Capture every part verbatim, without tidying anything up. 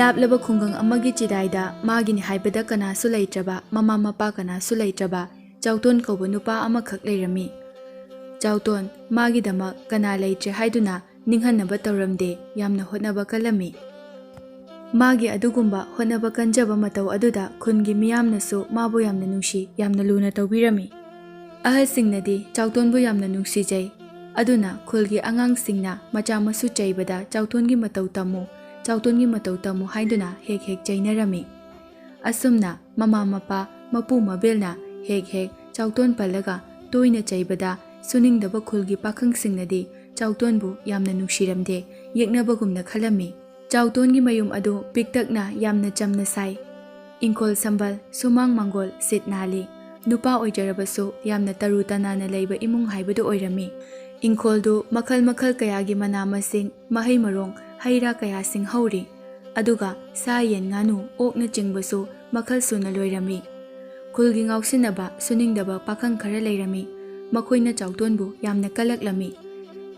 ꯂꯥꯞꯂꯕ ꯈꯨꯡꯒꯪ ꯑꯃꯒꯤ ꯆꯤꯗꯥꯏꯗ ꯃꯥꯒꯤꯅꯤ ꯍꯥꯏꯕꯗ ꯀꯅꯥꯁꯨ ꯂꯩꯇ꯭ꯔꯕ, ꯃꯃꯥ ꯃꯄꯥ ꯀꯅꯥꯁꯨ ꯂꯩꯇ꯭ꯔꯕ ꯆꯥꯎꯇꯣꯟ ꯀꯧꯕ ꯅꯨꯄꯥ ꯑꯃꯈꯛ ꯂꯩꯔꯝꯃꯤ꯫ ꯆꯥꯎꯇꯣꯟ ꯃꯥꯒꯤꯗꯃꯛ ꯀꯅꯥ ꯂꯩꯇ꯭ꯔꯦ ꯍꯥꯏꯗꯨꯅ ꯅꯤꯡꯍꯟꯅꯕ ꯇꯧꯔꯝꯗꯦ, ꯌꯥꯝꯅ ꯍꯣꯠꯅꯕ ꯀꯜꯂꯝꯃꯤ꯫ ꯃꯥꯒꯤ ꯑꯗꯨꯒꯨꯝꯕ ꯍꯣꯠꯅꯕ ꯀꯟꯖꯕ ꯃꯇꯧ ꯑꯗꯨꯗ ꯈꯨꯟꯒꯤ ꯃꯤꯌꯥꯝꯅꯁꯨ ꯃꯥꯕꯨ ꯌꯥꯝꯅ ꯅꯨꯡꯁꯤ, ꯌꯥꯝꯅ ꯂꯨꯅ ꯇꯧꯕꯤꯔꯝꯃꯤ꯫ ꯑꯍꯜꯁꯤꯡꯅꯗꯤ ꯆꯥꯎꯇꯣꯟꯕꯨ ꯌꯥꯝꯅ ꯅꯨꯡꯁꯤꯖꯩ꯫ ꯑꯗꯨꯅ ꯈꯨꯜꯒꯤ ꯑꯉꯥꯡꯁꯤꯡꯅ ꯃꯆꯥ ꯃꯁꯨ ꯆꯩꯕꯗ "ꯆꯥꯎꯇꯣꯟꯒꯤ ꯃꯇꯧ ꯇꯝꯃꯨ, ꯆꯥꯎꯇꯣꯟꯒꯤ ꯃꯇꯧ ꯇꯝꯃꯨ" ꯍꯥꯏꯗꯨꯅ ꯍꯦꯛ ꯍꯦꯛ ꯆꯩꯅꯔꯝꯃꯤ꯫ ꯑꯁꯨꯝꯅ ꯃꯃꯥ ꯃꯄꯥ, ꯃꯄꯨ ꯃꯕꯦꯜꯅ ꯍꯦꯛ ꯍꯦꯛ ꯆꯥꯎꯇꯣꯟ ꯄꯜꯂꯒ ꯇꯣꯏꯅ ꯆꯩꯕꯗ, ꯁꯨꯅꯤꯡꯗꯕ ꯈꯨꯜꯒꯤ ꯄꯥꯈꯪꯁꯤꯡꯅꯗꯤ ꯆꯥꯎꯇꯣꯟꯕꯨ ꯌꯥꯝꯅ ꯅꯨꯡꯁꯤꯔꯝꯗꯦ, ꯌꯦꯛꯅꯕꯒꯨꯝꯅ ꯈꯜꯂꯝꯃꯤ꯫ ꯆꯥꯎꯇꯣꯟꯒꯤ ꯃꯌꯨꯝ ꯑꯗꯨ ꯄꯤꯛꯇꯛꯅ ꯌꯥꯝꯅ ꯆꯝꯅ ꯁꯥꯏ꯫ ꯏꯪꯈꯣꯜ ꯁꯝꯕꯜ, ꯁꯨꯃꯥꯡ ꯃꯥꯡꯒꯣꯜ ꯁꯤꯠ ꯅꯥꯜꯂꯤ꯫ ꯅꯨꯄꯥ ꯑꯣꯏꯖꯔꯕꯁꯨ ꯌꯥꯝꯅ ꯇꯔꯨ ꯇꯅꯥꯟꯅ ꯂꯩꯕ ꯏꯃꯨꯡ ꯍꯥꯏꯕꯗꯨ ꯑꯣꯏꯔꯝꯃꯤ꯫ ꯏꯪꯈꯣꯜꯗꯨ ꯃꯈꯜ ꯃꯈꯜ ꯀꯌꯥꯒꯤ ꯃꯅꯥ ꯃꯁꯤꯡ, ꯃꯍꯩ ꯃꯔꯣꯡ, ꯍꯩ ꯔꯥ ꯀꯌꯥꯁꯤꯡ ꯍꯧꯔꯤ꯫ ꯑꯗꯨꯒ ꯁꯥ ꯌꯦꯟ ꯉꯥꯅꯨ ꯑꯣꯛꯅꯆꯤꯡꯕꯁꯨ ꯃꯈꯜ ꯁꯨꯅ ꯂꯣꯏꯔꯝꯃꯤ꯫ ꯈꯨꯜꯒꯤ ꯉꯥꯎꯁꯤꯟꯅꯕ ꯁꯨꯅꯤꯡꯗꯕ ꯄꯥꯈꯪ ꯈꯔ ꯂꯩꯔꯝꯃꯤ꯫ ꯃꯈꯣꯏꯅ ꯆꯥꯎꯇꯣꯟꯕꯨ ꯌꯥꯝꯅ ꯀꯜꯂꯛꯂꯝꯃꯤ꯫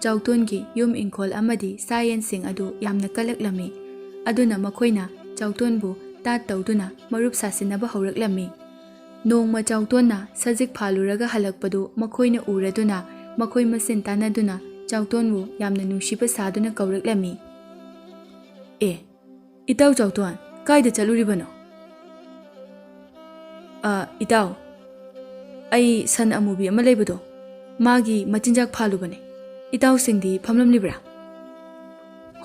ꯆꯥꯎꯇꯣꯟꯒꯤ ꯌꯨꯝ ꯏꯪꯈꯣꯜ ꯑꯃꯗꯤ ꯁꯥ ꯌꯦꯟꯁꯤꯡ ꯑꯗꯨ ꯌꯥꯝꯅ ꯀꯜꯂꯛꯂꯝꯃꯤ꯫ ꯑꯗꯨꯅ ꯃꯈꯣꯏꯅ ꯆꯥꯎꯇꯣꯟꯕꯨ ꯇꯥꯠ ꯇꯧꯗꯨꯅ ꯃꯔꯨꯞ ꯁꯥꯁꯤꯟꯅꯕ ꯍꯧꯔꯛꯂꯝꯃꯤ꯫ ꯅꯣꯡꯃ ꯆꯥꯎꯇꯣꯟꯅ ꯁꯖꯤꯛ ꯐꯥꯜꯂꯨꯔꯒ ꯍꯜꯂꯛꯄꯗꯨ ꯃꯈꯣꯏꯅ ꯎꯔꯗꯨꯅ ꯃꯈꯣꯏ ꯃꯁꯦꯟ ꯇꯥꯟꯅꯗꯨꯅ ꯆꯥꯎꯇꯣꯟꯕꯨ ꯌꯥꯝꯅ ꯅꯨꯡꯁꯤꯕ ꯁꯥꯗꯨꯅ ꯀꯧꯔꯛꯂꯝꯃꯤ꯫ "ꯑꯦ, ꯏꯇꯥꯎ ꯆꯥꯎꯇꯣꯟ, ꯀꯥꯏꯗ ꯆꯠꯂꯨꯔꯤꯕꯅꯣ?" "ꯑ, ꯏꯇꯥꯎ, ꯑꯩ ꯁꯟ ꯑꯃꯨꯕꯤ ꯑꯃ ꯂꯩꯕꯗꯣ, ꯃꯥꯒꯤ ꯃꯆꯤꯟꯖꯥꯛ ꯐꯥꯜꯂꯨꯕꯅꯦ꯫ ꯏꯇꯥꯎꯁꯤꯡꯗꯤ ꯐꯝꯂꯝꯂꯤꯕ꯭ꯔꯥ?"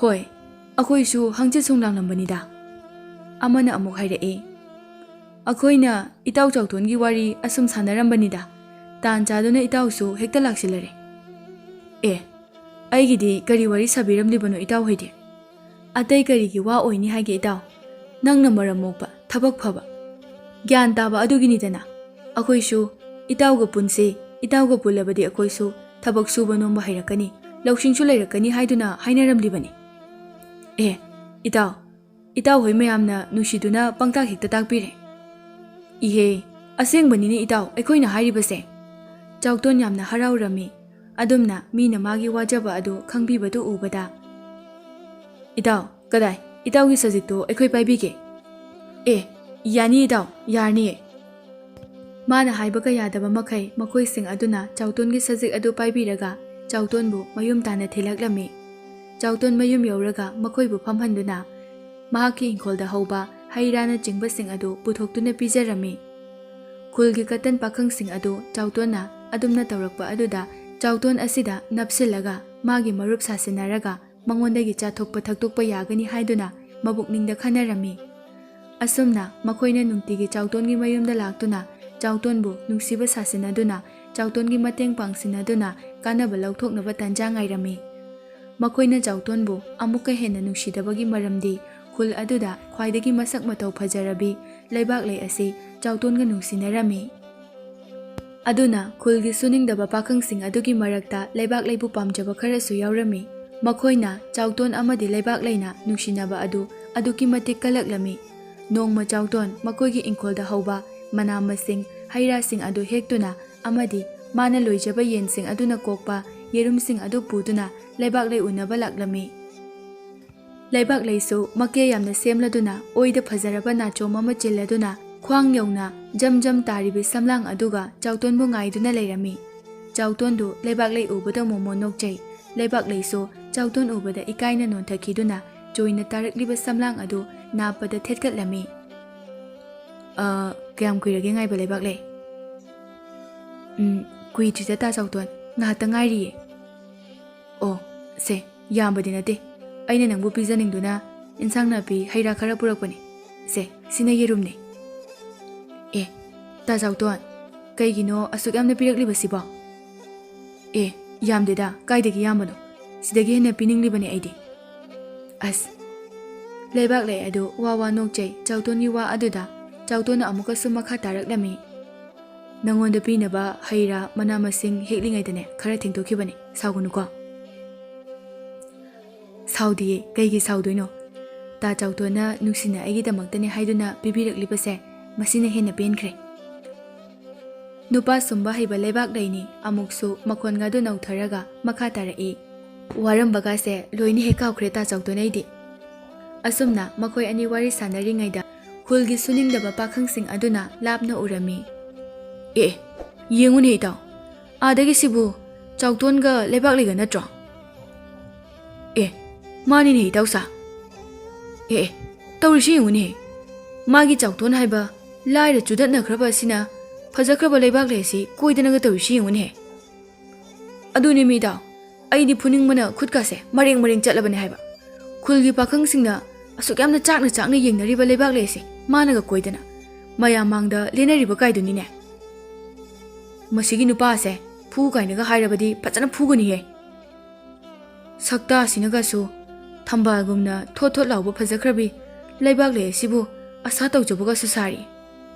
"ꯍꯣꯏ, ꯑꯩꯈꯣꯏꯁꯨ ꯍꯪꯆꯤꯠ ꯁꯨꯝ ꯂꯥꯡꯂꯝꯕꯅꯤꯗ," ꯑꯃꯅ ꯑꯃꯨꯛ ꯍꯥꯏꯔꯛꯏ꯫ "ꯑꯩꯈꯣꯏꯅ ꯏꯇꯥꯎ ꯆꯥꯎꯇꯣꯟꯒꯤ ꯋꯥꯔꯤ ꯑꯁꯨꯝ ꯁꯥꯟꯅꯔꯝꯕꯅꯤꯗ, ꯇꯥꯟ ꯆꯥꯗꯨꯅ ꯏꯇꯥꯎꯁꯨ ꯍꯦꯛꯇ ꯂꯥꯛꯁꯤꯜꯂꯔꯦ꯫" "ꯑꯦ, ꯑꯩꯒꯤꯗꯤ ꯀꯔꯤ ꯋꯥꯔꯤ ꯁꯥꯕꯤꯔꯝꯂꯤꯕꯅꯣ ꯏꯇꯥꯎ ꯍꯣꯏꯗꯤ?" "ꯑꯇꯩ ꯀꯔꯤꯒꯤ ꯋꯥ ꯑꯣꯏꯅꯤ ꯍꯥꯏꯒꯦ ꯏꯇꯥꯎ? ꯅꯪꯅ ꯃꯔꯝ ꯃꯣꯛꯄ, ꯊꯕꯛ ꯐꯕ, ꯒ꯭ꯌꯥꯟ ꯇꯥꯕ ꯑꯗꯨꯒꯤꯅꯤꯗꯅ꯫ ꯑꯩꯈꯣꯏꯁꯨ ꯏꯇꯥꯎꯒ ꯄꯨꯟꯁꯤ, ꯏꯇꯥꯎꯒ ꯄꯨꯜꯂꯕꯗꯤ ꯑꯩꯈꯣꯏꯁꯨ ꯊꯕꯛ ꯁꯨꯕ ꯅꯣꯝꯕ ꯍꯩꯔꯛꯀꯅꯤ, ꯂꯧꯁꯤꯡꯁꯨ ꯂꯩꯔꯛꯀꯅꯤ ꯍꯥꯏꯗꯨꯅ ꯍꯥꯏꯅꯔꯝꯂꯤꯕꯅꯤ꯫" "ꯑꯦ, ꯏꯇꯥꯎ, ꯏꯇꯥꯎ ꯍꯣꯏ ꯃꯌꯥꯝꯅ ꯅꯨꯡꯁꯤꯗꯨꯅ ꯄꯪꯇꯥꯛ ꯍꯦꯛꯇ ꯇꯥꯛꯄꯤꯔꯦ꯫" "ꯏꯍꯦ, ꯑꯁꯦꯡꯕꯅꯤꯅꯦ ꯏꯇꯥꯎ ꯑꯩꯈꯣꯏꯅ ꯍꯥꯏꯔꯤꯕꯁꯦ꯫" ꯆꯥꯎꯇꯣꯟ ꯌꯥꯝꯅ ꯍꯔꯥꯎꯔꯝꯃꯤ꯫ ꯑꯗꯨꯝꯅ ꯃꯤꯅ ꯃꯥꯒꯤ ꯋꯥꯖꯕ ꯑꯗꯨ ꯈꯪꯕꯤꯕꯗꯨ ꯎꯕꯗ, "ꯏꯇꯥꯎ, ꯀꯗꯥꯏ? "ꯏꯇꯥꯎꯒꯤ ꯁꯖꯤꯛꯇꯣ ꯑꯩꯈꯣꯏ ꯄꯥꯏꯕꯤꯒꯦ꯫" "ꯑꯦ, ꯌꯥꯅꯤ ꯏꯇꯥꯎ, ꯌꯥꯔꯅꯤꯌꯦ꯫" ꯃꯥꯅ ꯍꯥꯏꯕꯒ ꯌꯥꯗꯕ ꯃꯈꯩ ꯃꯈꯣꯏꯁꯤꯡ ꯑꯗꯨꯅ ꯆꯥꯎꯇꯣꯟꯒꯤ ꯁꯖꯤꯛ ꯑꯗꯨ ꯄꯥꯏꯕꯤꯔꯒ ꯆꯥꯎꯇꯣꯟꯕꯨ ꯃꯌꯨꯝ ꯇꯥꯟꯅ ꯊꯤꯜꯂꯛꯂꯝꯃꯤ꯫ ꯆꯥꯎꯇꯣꯟ ꯃꯌꯨꯝ ꯌꯧꯔꯒ ꯃꯈꯣꯏꯕꯨ ꯐꯝꯍꯟꯗꯨꯅ ꯃꯍꯥꯛꯀꯤ ꯏꯪꯈꯣꯜꯗ ꯍꯧꯕ ꯍꯩ ꯔꯥꯅꯆꯤꯡꯕꯁꯤꯡ ꯑꯗꯨ ꯄꯨꯊꯣꯛꯇꯨꯅ ꯄꯤꯖꯔꯝꯃꯤ꯫ ꯈꯨꯜꯒꯤ ꯀꯇꯟ ꯄꯥꯈꯪꯁꯤꯡ ꯑꯗꯨ ꯆꯥꯎꯇꯣꯟꯅ ꯑꯗꯨꯝꯅ ꯇꯧꯔꯛꯄ ꯑꯗꯨꯗ ꯆꯥꯎꯇꯣꯟ ꯑꯁꯤꯗ ꯅꯞꯁꯤꯜꯂꯒ ꯃꯥꯒꯤ ꯃꯔꯨꯞ ꯁꯥꯁꯤꯟꯅꯔꯒ ꯃꯉꯣꯟꯗꯒꯤ ꯆꯥꯊꯣꯛꯄ ꯊꯛꯇꯣꯛꯄ ꯌꯥꯒꯅꯤ ꯍꯥꯏꯗꯨꯅ ꯃꯕꯨꯛꯅꯤꯡꯗ ꯈꯟꯅꯔꯝꯃꯤ꯫ ꯑꯁꯨꯝꯅ ꯃꯈꯣꯏꯅ ꯅꯨꯡꯇꯤꯒꯤ ꯆꯥꯎꯇꯣꯟꯒꯤ ꯃꯌꯨꯝꯗ ꯂꯥꯛꯇꯨꯅ ꯆꯥꯎꯇꯣꯟꯕꯨ ꯅꯨꯡꯁꯤꯕ ꯁꯥꯁꯤꯟꯅꯗꯨꯅ ꯆꯥꯎꯇꯣꯟꯒꯤ ꯃꯇꯦꯡ ꯄꯥꯡꯁꯤꯟꯅꯗꯨꯅ ꯀꯥꯟꯅꯕ ꯂꯧꯊꯣꯛꯅꯕ ꯇꯟꯖꯥ ꯉꯥꯏꯔꯝꯃꯤ꯫ ꯃꯈꯣꯏꯅ ꯆꯥꯎꯇꯣꯟꯕꯨ ꯑꯃꯨꯛꯀ ꯍꯦꯟꯅ ꯅꯨꯡꯁꯤꯗꯕꯒꯤ ꯃꯔꯝꯗꯤ ꯈꯨꯜ ꯑꯗꯨꯗ ꯈ꯭ꯋꯥꯏꯗꯒꯤ ꯃꯁꯛ ꯃꯇꯧ ꯐꯖꯔꯕꯤ ꯂꯩꯕꯥꯛꯂꯩ ꯑꯁꯤ ꯆꯥꯎꯇꯣꯟꯒ ꯅꯨꯡꯁꯤꯅꯔꯝꯃꯤ꯫ ꯑꯗꯨꯅ ꯈꯨꯜꯒꯤ ꯁꯨꯅꯤꯡꯗꯕ ꯄꯥꯈꯪꯁꯤꯡ ꯑꯗꯨꯒꯤ ꯃꯔꯛꯇ ꯂꯩꯕꯥꯛꯂꯩꯕꯨ ꯄꯥꯝꯖꯕ ꯈꯔꯁꯨ ꯌꯥꯎꯔꯝꯃꯤ꯫ ꯃꯈꯣꯏꯅ ꯆꯥꯎꯇꯣꯟ ꯑꯃꯗꯤ ꯂꯩꯕꯥꯛꯂꯩꯅ ꯅꯨꯡꯁꯤꯅꯕ ꯑꯗꯨ ꯑꯗꯨꯛꯀꯤ ꯃꯇꯤꯛ ꯀꯜꯂꯛꯂꯝꯃꯤ꯫ ꯅꯣꯡꯃ ꯆꯥꯎꯇꯣꯟ ꯃꯈꯣꯏꯒꯤ ꯏꯪꯈꯣꯜꯗ ꯍꯧꯕ ꯃꯅꯥ ꯃꯁꯤꯡ, ꯍꯩ ꯔꯥꯁꯤꯡ ꯑꯗꯨ ꯍꯦꯛꯇꯨꯅ ꯑꯃꯗꯤ ꯃꯥꯅ ꯂꯣꯏꯖꯕ ꯌꯦꯟꯁꯤꯡ ꯑꯗꯨꯅ ꯀꯣꯛꯄ ꯌꯦꯔꯨꯝꯁꯤꯡ ꯑꯗꯨ ꯄꯨꯗꯨꯅ ꯂꯩꯕꯥꯛꯂꯩ ꯎꯅꯕ ꯂꯥꯛꯂꯝꯃꯤ꯫ ꯂꯩꯕꯥꯛꯂꯩꯁꯨ ꯃꯀꯦ ꯌꯥꯝꯅ ꯁꯦꯝꯂꯗꯨꯅ ꯑꯣꯏꯗ ꯐꯖꯔꯕ ꯅꯥꯆꯣꯝ ꯑꯃ ꯆꯤꯜꯂꯗꯨꯅ ꯈ꯭ꯋꯥꯡ ꯌꯧꯅ ꯖꯝ ꯖꯝ ꯇꯥꯔꯤꯕꯤ ꯁꯝꯂꯥꯡ ꯑꯗꯨꯒ ꯆꯥꯎꯇꯣꯟꯕꯨ ꯉꯥꯏꯗꯨꯅ ꯂꯩꯔꯝꯃꯤ꯫ ꯆꯥꯎꯇꯣꯟꯗꯨ ꯂꯩꯕꯥꯛꯂꯩ ꯎꯕꯗ ꯃꯣꯃꯣꯟ ꯅꯣꯛꯆꯩ꯫ ꯂꯩꯕꯥꯛꯂꯩꯁꯨ ꯆꯥꯎꯇꯣꯟ ꯎꯕꯗ ꯏꯀꯥꯏꯅ ꯅꯣꯟꯊꯈꯤꯗꯨꯅ ꯆꯣꯏꯅ ꯇꯥꯔꯛꯂꯤꯕ ꯁꯝꯂꯥꯡ ꯑꯗꯨ ꯅꯥꯞꯄꯗ ꯊꯦꯠꯀꯠꯂꯝꯃꯤ꯫ "ꯑ, ꯀꯌꯥꯝ ꯀꯨꯏꯔꯒꯦ ꯉꯥꯏꯕ ꯂꯩꯕꯥꯛꯂꯩ?" "ꯎꯝ, ꯀꯨꯏꯗ꯭ꯔꯤꯗ ꯇꯥ ꯆꯥꯎꯇꯣꯟ, ꯉꯥꯏꯍꯥꯛꯇ ꯉꯥꯏꯔꯤꯌꯦ꯫" "ꯑꯣ, ꯁꯦ, ꯌꯥꯝꯕꯗꯤ ꯅꯠꯇꯦ꯫ ꯑꯩꯅ ꯅꯪꯕꯨ ꯄꯤꯖꯅꯤꯡꯗꯨꯅ ꯏꯟꯁꯥꯡ ꯅꯥꯄꯤ, ꯍꯩ ꯔꯥ ꯈꯔ ꯄꯨꯔꯛꯄꯅꯤ꯫ ꯁꯦ, ꯁꯤꯅ ꯌꯦꯔꯨꯝꯅꯦ꯫" "ꯑꯦ, ꯇꯥ ꯆꯥꯎꯇꯣꯟ, ꯀꯩꯒꯤꯅꯣ ꯑꯁꯨꯛ ꯌꯥꯝꯅ ꯄꯤꯔꯛꯂꯤꯕꯁꯤꯕꯣ?" "ꯑꯦ, ꯌꯥꯝꯗꯦꯗ, ꯀꯥꯏꯗꯒꯤ ꯌꯥꯝꯕꯅꯣ? ꯁꯤꯗꯒꯤ ꯍꯦꯟꯅ ꯄꯤꯅꯤꯡꯂꯤꯕꯅꯦ ꯑꯩꯗꯤ꯫" ꯑꯁ, ꯂꯩꯕꯥꯛꯂꯩ ꯑꯗꯨ ꯋꯥ ꯋꯥ ꯅꯣꯛꯆꯩ ꯆꯥꯎꯇꯣꯟꯒꯤ ꯋꯥ ꯑꯗꯨꯗ꯫ ꯆꯥꯎꯇꯣꯟꯅ ꯑꯃꯨꯛꯀꯁꯨ ꯃꯈꯥ ꯇꯥꯔꯛꯂꯝꯃꯤ꯫ "ꯅꯉꯣꯟꯗ ꯄꯤꯅꯕ ꯍꯩ ꯔꯥ, ꯃꯅꯥ ꯃꯁꯤꯡ ꯍꯦꯛꯂꯤꯉꯩꯗꯅꯦ ꯈꯔ ꯊꯦꯡꯗꯣꯛꯈꯤꯕꯅꯦ, ꯁꯥꯎꯒꯅꯨꯀꯣ꯫" "ꯁꯥꯎꯗꯤꯌꯦ, ꯀꯩꯒꯤ ꯁꯥꯎꯗꯣꯏꯅꯣ? ꯇꯥ ꯆꯥꯎꯇꯣꯟꯅ ꯅꯨꯡꯁꯤꯅ ꯑꯩꯒꯤꯗꯃꯛꯇꯅꯦ ꯍꯥꯏꯗꯨꯅ ꯄꯤꯕꯤꯔꯛꯂꯤꯕꯁꯦ, ꯃꯁꯤꯅ ꯍꯦꯟꯅ ꯄꯦꯟꯈ꯭ꯔꯦ꯫" ꯅꯨꯄꯥ ꯁꯨꯝꯕ ꯍꯩꯕ ꯂꯩꯕꯥꯛꯂꯩꯅꯤ ꯑꯃꯨꯛꯁꯨ ꯃꯈꯣꯟꯒꯗꯨ ꯅꯧꯊꯔꯒ ꯃꯈꯥ ꯇꯥꯔꯛꯏ꯫ "ꯋꯥꯔꯝꯕꯒꯥꯁꯦ ꯂꯣꯏꯅ ꯍꯦꯛ ꯀꯥꯎꯈ꯭ꯔꯦ ꯇꯥ ꯆꯥꯎꯇꯣꯟ ꯑꯩꯗꯤ꯫ ꯑꯁꯨꯝꯅ ꯃꯈꯣꯏ ꯑꯅꯤ ꯋꯥꯔꯤ ꯁꯥꯟꯅꯔꯤꯉꯩꯗ ꯈꯨꯜꯒꯤ ꯁꯨꯅꯤꯡꯗꯕ ꯄꯥꯈꯪꯁꯤꯡ ꯑꯗꯨꯅ ꯂꯥꯞꯅ ꯎꯔꯝꯃꯤ꯫ "ꯑꯦ, ꯌꯦꯡꯉꯨꯅꯦ ꯏꯇꯥꯎ, ꯑꯥꯗꯒꯤ ꯁꯤꯕꯨ ꯆꯥꯎꯇꯣꯟꯒ ꯂꯩꯕꯥꯛꯂꯩꯒ ꯅꯠꯇ꯭ꯔꯣ? ꯑꯦ, ꯃꯥꯅꯤꯅꯦ ꯏꯇꯥꯎꯁꯥ꯫ ꯑꯦ, ꯑꯦ, ꯇꯧꯔꯤꯁꯤ ꯌꯦꯡꯉꯨꯅꯦ꯫ ꯃꯥꯒꯤ ꯆꯥꯎꯇꯣꯟ ꯍꯥꯏꯕ ꯂꯥꯏꯔ ꯆꯨꯗꯠꯅꯈ꯭ꯔꯕ ꯑꯁꯤꯅ ꯐꯖꯈ꯭ꯔꯕ ꯂꯩꯕꯥꯛꯂꯩ ꯑꯁꯤ ꯀꯣꯏꯗꯅꯒ ꯇꯧꯔꯤꯁꯤ ꯌꯦꯡꯉꯨꯅꯦ꯫ ꯑꯗꯨꯅꯦ ꯃꯤ ꯏꯇꯥꯎ, ꯑꯩꯗꯤ ꯐꯨꯅꯤꯡꯕꯅ ꯈꯨꯠꯀꯥꯁꯦ ꯃꯔꯦꯡ ꯃꯔꯦꯡ ꯆꯠꯂꯕꯅꯦ ꯍꯥꯏꯕ꯫ ꯈꯨꯜꯒꯤ ꯄꯥꯈꯪꯁꯤꯡꯅ ꯑꯁꯨꯛ ꯌꯥꯝꯅ ꯆꯥꯛꯅ ꯆꯥꯛꯅ ꯌꯦꯡꯅꯔꯤꯕ ꯂꯩꯕꯥꯛꯂꯩ ꯑꯁꯤ ꯃꯥꯅꯒ ꯀꯣꯏꯗꯅ ꯃꯌꯥꯝ ꯃꯥꯡꯗ ꯂꯦꯟꯅꯔꯤꯕ ꯀꯥꯏꯗꯨꯅꯤꯅꯦ꯫ ꯃꯁꯤꯒꯤ ꯅꯨꯄꯥ ꯑꯁꯦ ꯐꯨ ꯀꯥꯏꯅꯒ ꯍꯥꯏꯔꯕꯗꯤ ꯐꯖꯅ ꯐꯨꯒꯅꯤꯍꯦ꯫ ꯁꯛꯇꯥꯁꯤꯅꯒꯁꯨ ꯊꯝꯕꯥꯜꯒꯨꯝꯅ ꯊꯣꯠ ꯊꯣꯠ ꯂꯥꯎꯕ ꯐꯖꯈ꯭ꯔꯕꯤ ꯂꯩꯕꯥꯛꯂꯩ ꯑꯁꯤꯕꯨ ꯑꯁꯥ ꯇꯧꯖꯕꯒꯁꯨ ꯁꯥꯔꯤ꯫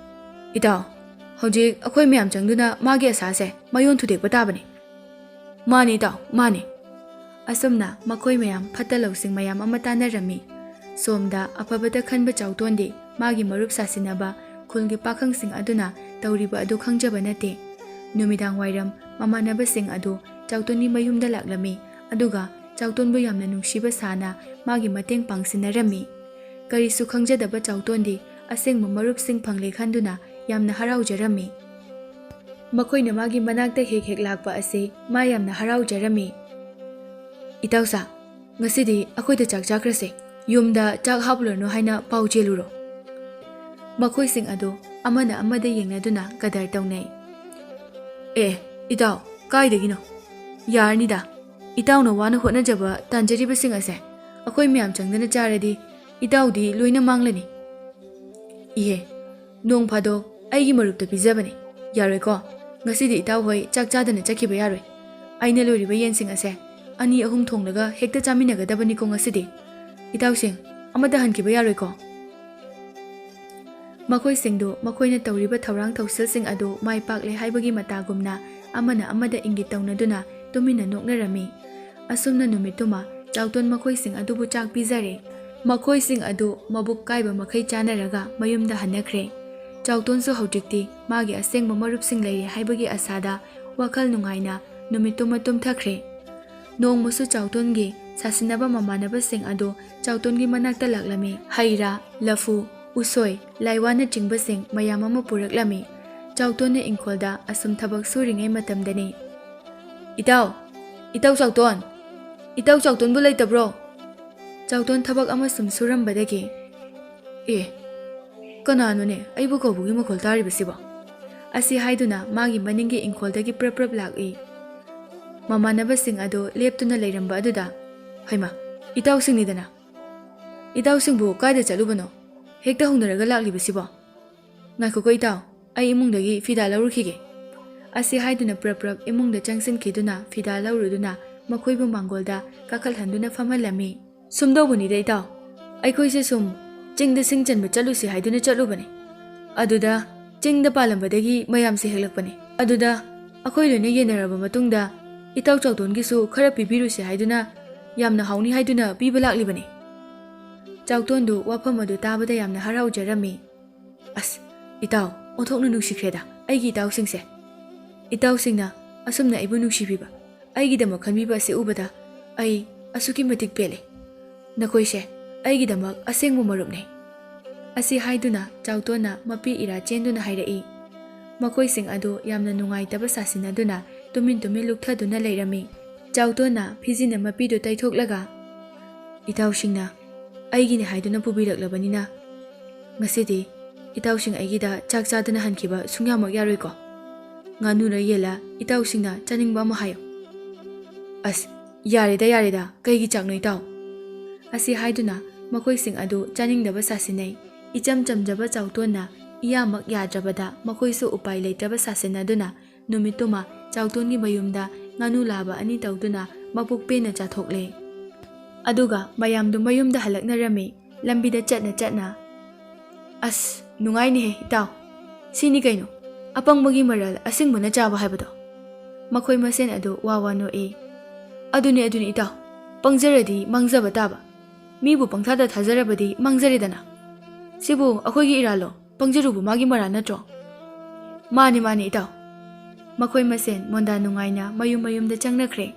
ꯏꯇꯥꯎ, ꯍꯧꯖꯤꯛ ꯑꯩꯈꯣꯏ ꯃꯌꯥꯝ ꯆꯪꯗꯨꯅ ꯃꯥꯒꯤ ꯑꯁꯥꯁꯦ ꯃꯌꯣꯟ ꯊꯨꯗꯦꯛꯄ ꯇꯥꯕꯅꯤ꯫ ꯃꯥꯅꯤ ꯏꯇꯥꯎ, ꯃꯥꯅꯤ꯫ ꯑꯁꯨꯝꯅ ꯃꯈꯣꯏ ꯃꯌꯥꯝ ꯐꯠꯇ ꯂꯧꯁꯤꯡ ꯃꯌꯥꯝ ꯑꯃ ꯇꯥꯟꯅꯔꯝꯃꯤ꯫ ꯁꯣꯝꯗ ꯑꯐꯕꯇ ꯈꯟꯕ ꯆꯥꯎꯇꯣꯟꯗꯤ ꯃꯥꯒꯤ ꯃꯔꯨꯞ ꯁꯥꯁꯤꯟꯅꯕ ꯈꯨꯜꯒꯤ ꯄꯥꯈꯪꯁꯤꯡ ꯑꯗꯨꯅ ꯇꯧꯔꯤꯕ ꯑꯗꯨ ꯈꯪꯖꯕ ꯅꯠꯇꯦ꯫ ꯅꯨꯃꯤꯗꯥꯡ ꯋꯥꯏꯔꯝ ꯃꯃꯥꯟꯅꯕꯁꯤꯡ ꯑꯗꯨ ꯆꯥꯎꯇꯣꯟꯒꯤ ꯃꯌꯨꯝꯗ ꯂꯥꯛꯂꯝꯃꯤ, ꯑꯗꯨꯒ ꯆꯥꯎꯇꯣꯟꯕꯨ ꯌꯥꯝꯅ ꯅꯨꯡꯁꯤꯕ ꯁꯥꯅ ꯃꯥꯒꯤ ꯃꯇꯦꯡ ꯄꯥꯡꯁꯤꯟꯅꯔꯝꯃꯤ꯫ ꯀꯔꯤꯁꯨ ꯈꯪꯖꯗꯕ ꯆꯥꯎꯇꯣꯟꯗꯤ ꯑꯁꯦꯡꯕ ꯃꯔꯨꯞꯁꯤꯡ ꯐꯪꯂꯦ ꯈꯟꯗꯨꯅ ꯌꯥꯝꯅ ꯍꯔꯥꯎꯖꯔꯝꯃꯤ꯫ ꯃꯈꯣꯏꯅ ꯃꯥꯒꯤ ꯃꯅꯥꯛꯇ ꯍꯦꯛ ꯍꯦꯛ ꯂꯥꯛꯄ ꯑꯁꯤ ꯃꯥ ꯌꯥꯝꯅ ꯍꯔꯥꯎꯖꯔꯝꯃꯤ꯫ "ꯏꯇꯥꯎꯁꯥ, ꯉꯁꯤꯗꯤ ꯑꯩꯈꯣꯏꯗ ꯆꯥꯛ ꯆꯥꯈ꯭ꯔꯁꯦ꯫ ꯌꯨꯝꯗ ꯆꯥꯛ ꯍꯥꯞꯂꯨꯔꯅꯨ ꯍꯥꯏꯅ ꯄꯥꯎ ꯆꯦꯜꯂꯨꯔꯣ꯫" ꯃꯈꯣꯏꯁꯤꯡ ꯑꯗꯨ ꯑꯃꯅ ꯑꯃꯗ ꯌꯦꯡꯅꯗꯨꯅ ꯀꯗꯔ ꯇꯧꯅꯩ꯫ "ꯑꯦ, ꯏꯇꯥꯎ, ꯀꯥꯏꯗꯒꯤꯅꯣ? ꯌꯥꯔꯅꯤꯗ, ꯏꯇꯥꯎꯅ ꯋꯥꯅ ꯍꯣꯠꯅꯖꯕ ꯇꯥꯟꯖꯔꯤꯕꯁꯤꯡ ꯑꯁꯦ ꯑꯩꯈꯣꯏ ꯃꯌꯥꯝ ꯆꯪꯗꯅ ꯆꯥꯔꯗꯤ ꯏꯇꯥꯎꯗꯤ ꯂꯣꯏꯅ ꯃꯥꯡꯂꯅꯤ꯫" "ꯏꯍꯦ, ꯅꯣꯡ ꯐꯥꯗꯣꯛ ꯑꯩꯒꯤ ꯃꯔꯨꯞꯇ ꯄꯤꯖꯕꯅꯤ꯫ ꯌꯥꯔꯣꯏꯀꯣ? ꯉꯁꯤꯗꯤ ꯏꯇꯥꯎ ꯍꯣꯏ ꯆꯥꯛ ꯆꯥꯗꯅ ꯆꯠꯈꯤꯕ ꯌꯥꯔꯣꯏ꯫ ꯑꯩꯅ ꯂꯣꯏꯔꯤꯕ ꯌꯦꯟꯁꯤꯡ ꯑꯁꯦ ꯑꯅꯤ ꯑꯍꯨꯝ ꯊꯣꯡꯂꯒ ꯍꯦꯛꯇ ꯆꯥꯃꯤꯟꯅꯒꯗꯕꯅꯤꯀꯣ ꯉꯁꯤꯗꯤ꯫ ꯏꯇꯥꯎꯁꯤꯡ, ꯑꯃꯠꯇ ꯍꯟꯈꯤꯕ ꯌꯥꯔꯣꯏꯀꯣ?" ꯃꯈꯣꯏꯁꯤꯡꯗꯨ ꯃꯈꯣꯏꯅ ꯇꯧꯔꯤꯕ ꯊꯧꯔꯥꯡ ꯊꯧꯁꯤꯜꯁꯤꯡ ꯑꯗꯨ ꯃꯥꯏ ꯄꯥꯛꯂꯦ ꯍꯥꯏꯕꯒꯤ ꯃꯇꯥꯒꯨꯝꯅ ꯑꯃꯅ ꯑꯃꯗ ꯏꯪꯒꯤꯠ ꯇꯧꯅꯗꯨꯅ ꯇꯨꯃꯤꯟꯅ ꯅꯣꯛꯅꯔꯝꯃꯤ꯫ ꯑꯁꯨꯝꯅ ꯅꯨꯃꯤꯠꯇꯨꯃ ꯆꯥꯎꯇꯣꯟ ꯃꯈꯣꯏꯁꯤꯡ ꯑꯗꯨꯕꯨ ꯆꯥꯛ ꯄꯤꯖꯔꯦ꯫ ꯃꯈꯣꯏꯁꯤꯡ ꯑꯗꯨ ꯃꯕꯨꯛ ꯀꯥꯏꯕ ꯃꯈꯩ ꯆꯥꯅꯔꯒ ꯃꯌꯨꯝꯗ ꯍꯟꯅꯈ꯭ꯔꯦ꯫ ꯆꯥꯎꯇꯣꯟꯁꯨ ꯍꯧꯖꯤꯛꯇꯤ ꯃꯥꯒꯤ ꯑꯁꯦꯡꯕ ꯃꯔꯨꯞꯁꯤꯡ ꯂꯩꯔꯦ ꯍꯥꯏꯕꯒꯤ ꯑꯁꯥꯗ ꯋꯥꯈꯜ ꯅꯨꯡꯉꯥꯏꯅ ꯅꯨꯃꯤꯠꯇꯨꯃ ꯇꯨꯝꯊꯈ꯭ꯔꯦ꯫ ꯅꯣꯡꯃꯁꯨ ꯆꯥꯎꯇꯣꯟꯒꯤ ꯁꯥꯁꯤꯟꯅꯕ ꯃꯃꯥꯟꯅꯕꯁꯤꯡ ꯑꯗꯨ ꯆꯥꯎꯇꯣꯟꯒꯤ ꯃꯅꯥꯛꯇ ꯂꯥꯛꯂꯝꯃꯤ꯫ ꯍꯩ ꯔꯥ, ꯂꯐꯨ, ꯎꯁꯣꯏ, ꯂꯥꯏꯋꯥꯅꯆꯤꯡꯕꯁꯤꯡ ꯃꯌꯥꯝ ꯑꯃ ꯄꯨꯔꯛꯂꯝꯃꯤ꯫ ꯆꯥꯎꯇꯣꯟꯅ ꯏꯪꯈꯣꯜꯗ ꯑꯁꯨꯝ ꯊꯕꯛ ꯁꯨꯔꯤꯉꯩ ꯃꯇꯝꯗꯅꯤ, "ꯏꯇꯥꯎ! ꯏꯇꯥꯎ ꯆꯥꯎꯇꯣꯟ! ꯏꯇꯥꯎ ꯆꯥꯎꯇꯣꯟꯕꯨ ꯂꯩꯇꯕ꯭ꯔꯣ?" ꯆꯥꯎꯇꯣꯟ ꯊꯕꯛ ꯑꯃ ꯁꯨꯝ ꯁꯨꯔꯝꯕꯗꯒꯤ, "ꯑꯦ, ꯀꯅꯥꯅꯣꯅꯦ ꯑꯩꯕꯨ ꯀꯧꯕꯒꯤ ꯃꯈꯣꯜ ꯇꯥꯔꯤꯕꯁꯤꯕꯣ?" ꯑꯁꯤ ꯍꯥꯏꯗꯨꯅ ꯃꯥꯒꯤ ꯃꯅꯤꯡꯒꯤ ꯏꯪꯈꯣꯜꯗꯒꯤ ꯄ꯭ꯔꯞ ꯄ꯭ꯔꯞ ꯂꯥꯛꯏ꯫ ꯃꯃꯥꯟꯅꯕꯁꯤꯡ ꯑꯗꯨ ꯂꯦꯞꯇꯨꯅ ꯂꯩꯔꯝꯕ ꯑꯗꯨꯗ, "ꯍꯩꯃꯥ, ꯏꯇꯥꯎꯁꯤꯡꯅꯤꯗꯅ꯫ ꯏꯇꯥꯎꯁꯤꯡꯕꯨ ꯀꯥꯏꯗ ꯆꯠꯂꯨꯕꯅꯣ? ꯍꯦꯛꯇ ꯍꯧꯅꯔꯒ ꯂꯥꯛꯂꯤꯕꯁꯤꯕꯣ? ꯉꯥꯏꯈꯣꯀꯣ ꯏꯇꯥꯎ, ꯑꯩ ꯏꯃꯨꯡꯗꯒꯤ ꯐꯤꯗꯥ ꯂꯧꯔꯨꯈꯤꯒꯦ꯫" ꯑꯁꯤ ꯍꯥꯏꯗꯨꯅ ꯄ꯭ꯔꯞ ꯄ꯭ꯔꯞ ꯏꯃꯨꯡꯗ ꯆꯪꯁꯤꯟꯈꯤꯗꯨꯅ ꯐꯤꯗꯥ ꯂꯧꯔꯨꯗꯨꯅ ꯃꯈꯣꯏꯕꯨ ꯃꯥꯡꯒꯣꯜꯗ ꯀꯥꯈꯠꯍꯟꯗꯨꯅ ꯐꯝꯍꯜꯂꯝꯃꯤ꯫ "ꯁꯨꯝꯗꯧꯕꯅꯤꯗ ꯏꯇꯥꯎ, ꯑꯩꯈꯣꯏꯁꯦ ꯁꯨꯝ ꯆꯤꯡꯗ ꯁꯤꯡ ꯆꯟꯕ ꯆꯠꯂꯨꯁꯤ ꯍꯥꯏꯗꯨꯅ ꯆꯠꯂꯨꯕꯅꯤ꯫ ꯑꯗꯨꯗ ꯆꯤꯡꯗ ꯄꯥꯜꯂꯝꯕꯗꯒꯤ ꯃꯌꯥꯝꯁꯦ ꯍꯦꯛꯂꯛꯄꯅꯤ꯫ ꯑꯗꯨꯗ ꯑꯩꯈꯣꯏ ꯂꯣꯏꯅ ꯌꯦꯟꯅꯔꯕ ꯃꯇꯨꯡꯗ ꯏꯇꯥꯎ ꯆꯥꯎꯇꯣꯟꯒꯤꯁꯨ ꯈꯔ ꯄꯤꯕꯤꯔꯨꯁꯤ ꯍꯥꯏꯗꯨꯅ ꯌꯥꯝꯅ ꯍꯥꯎꯅꯤ ꯍꯥꯏꯗꯨꯅ ꯄꯤꯕ ꯂꯥꯛꯂꯤꯕꯅꯤ꯫" ꯆꯥꯎꯇꯣꯟꯗꯨ ꯋꯥꯐꯝ ꯑꯗꯨ ꯇꯥꯕꯗ ꯌꯥꯝꯅ ꯍꯔꯥꯎꯖꯔꯝꯃꯤ꯫ "ꯑꯁ, ꯏꯇꯥꯎ, ꯑꯣꯟꯊꯣꯛꯅ ꯅꯨꯡꯁꯤꯈ꯭ꯔꯦꯗ ꯑꯩꯒꯤ ꯏꯇꯥꯎꯁꯤꯡꯁꯦ꯫ ꯏꯇꯥꯎꯁꯤꯡꯅ ꯑꯁꯨꯝꯅ ꯑꯩꯕꯨ ꯅꯨꯡꯁꯤꯕꯤꯕ, ꯑꯩꯒꯤꯗꯃꯛ ꯈꯟꯕꯤꯕ ꯑꯁꯤ ꯎꯕꯗ ꯑꯩ ꯑꯁꯨꯛꯀꯤ ꯃꯇꯤꯛ ꯄꯦꯜꯂꯦ꯫ ꯅꯈꯣꯏꯁꯦ ꯑꯩꯒꯤꯗꯃꯛ ꯑꯁꯦꯡꯕ ꯃꯔꯨꯞꯅꯤ꯫" ꯑꯁꯤ ꯍꯥꯏꯗꯨꯅ ꯆꯥꯎꯇꯣꯟꯅ ꯃꯄꯤ ꯏꯔꯥ ꯆꯦꯟꯗꯨꯅ ꯍꯥꯏꯔꯛꯏ꯫ ꯃꯈꯣꯏꯁꯤꯡ ꯑꯗꯨ ꯌꯥꯝꯅ ꯅꯨꯡꯉꯥꯏꯇꯕ ꯁꯥꯁꯤꯟꯅꯗꯨꯅ ꯇꯨꯃꯤꯟ ꯇꯨꯃꯤꯟ ꯂꯨꯞꯊꯗꯨꯅ ꯂꯩꯔꯝꯃꯤ꯫ ꯆꯥꯎꯇꯣꯟꯅ ꯐꯤꯖꯤꯅ ꯃꯄꯤꯗꯨ ꯇꯩꯊꯣꯛꯂꯒ, "ꯏꯇꯥꯎꯁꯤꯡꯅ ꯑꯩꯒꯤꯅꯤ ꯍꯥꯏꯗꯨꯅ ꯄꯨꯕꯤꯔꯛꯂꯕꯅꯤꯅ, ꯉꯁꯤꯗꯤ ꯏꯇꯥꯎꯁꯤꯡ ꯑꯩꯒꯤꯗ ꯆꯥꯛ ꯆꯥꯗꯅ ꯍꯟꯈꯤꯕ ꯁꯨꯡꯌꯥꯃꯛ ꯌꯥꯔꯣꯏꯀꯣ꯫ ꯉꯥꯅꯨꯔ ꯌꯦꯜꯂ ꯏꯇꯥꯎꯁꯤꯡꯅ ꯆꯥꯅꯤꯡꯕ ꯑꯃ ꯍꯥꯏꯌꯨ꯫" "ꯑꯁ, ꯌꯥꯔꯦꯗ, ꯌꯥꯔꯦꯗ, ꯀꯩꯒꯤ ꯆꯥꯛꯅꯣ ꯏꯇꯥꯎ?" ꯑꯁꯤ ꯍꯥꯏꯗꯨꯅ ꯃꯈꯣꯏꯁꯤꯡ ꯑꯗꯨ ꯆꯥꯅꯤꯡꯗꯕ ꯁꯥꯁꯤꯟꯅꯩ꯫ ꯏꯆꯝ ꯆꯝꯖꯕ ꯆꯥꯎꯇꯣꯟꯅ ꯏꯌꯥꯃꯛ ꯌꯥꯗ꯭ꯔꯕꯗ ꯃꯈꯣꯏꯁꯨ ꯎꯄꯥꯏ ꯂꯩꯇ꯭ꯔꯕ ꯁꯥꯁꯤꯟꯅꯗꯨꯅ ꯅꯨꯃꯤꯠꯇꯨꯃ ꯆꯥꯎꯇꯣꯟꯒꯤ ꯃꯌꯨꯝꯗ ꯉꯥꯅꯨ ꯂꯥꯕ ꯑꯅꯤ ꯇꯧꯗꯨꯅ ꯃꯄꯨꯛ ꯄꯦꯟꯅ ꯆꯥꯊꯣꯛꯂꯦ꯫ ꯑꯗꯨꯒ ꯃꯌꯥꯝꯗꯨ ꯃꯌꯨꯝꯗ ꯍꯜꯂꯛꯅꯔꯝꯃꯤ꯫ ꯂꯝꯕꯤꯗ ꯆꯠꯅ ꯆꯠꯅ, "ꯑꯁ, ꯅꯨꯡꯉꯥꯏꯅꯦꯍꯦ ꯏꯇꯥꯎ꯫ ꯁꯤꯅꯤ ꯀꯩꯅꯣ ꯑꯄꯪꯕꯒꯤ ꯃꯔꯜ ꯑꯁꯤꯡꯕꯅ ꯆꯥꯕ ꯍꯥꯏꯕꯗꯣ꯫" ꯃꯈꯣꯏ ꯃꯁꯦꯟ ꯑꯗꯨ ꯋꯥ ꯋꯥ ꯅꯣꯛꯏ꯫ "ꯑꯗꯨꯅꯤ, ꯑꯗꯨꯅꯤ ꯏꯇꯥꯎ, ꯄꯪꯖꯔꯗꯤ ꯃꯥꯡꯖꯕ ꯇꯥꯕ꯫ ꯃꯤꯕꯨ ꯄꯪꯊꯥꯗ ꯊꯥꯖꯔꯕꯗꯤ ꯃꯥꯡꯖꯔꯦꯗꯅ꯫ ꯁꯤꯕꯨ ꯑꯩꯈꯣꯏꯒꯤ ꯏꯔꯥꯜꯂꯣ, ꯄꯪꯖꯔꯨꯕ ꯃꯥꯒꯤ ꯃꯔꯥꯜ ꯅꯠꯇ꯭ꯔꯣ?" "ꯃꯥꯅꯤ, ꯃꯥꯅꯤ ꯏꯇꯥꯎ꯫" ꯃꯈꯣꯏ ꯃꯁꯦꯟ ꯃꯣꯟꯗꯥ ꯅꯨꯡꯉꯥꯏꯅ ꯃꯌꯨꯝ ꯃꯌꯨꯝꯗ ꯆꯪꯅꯈ꯭ꯔꯦ꯫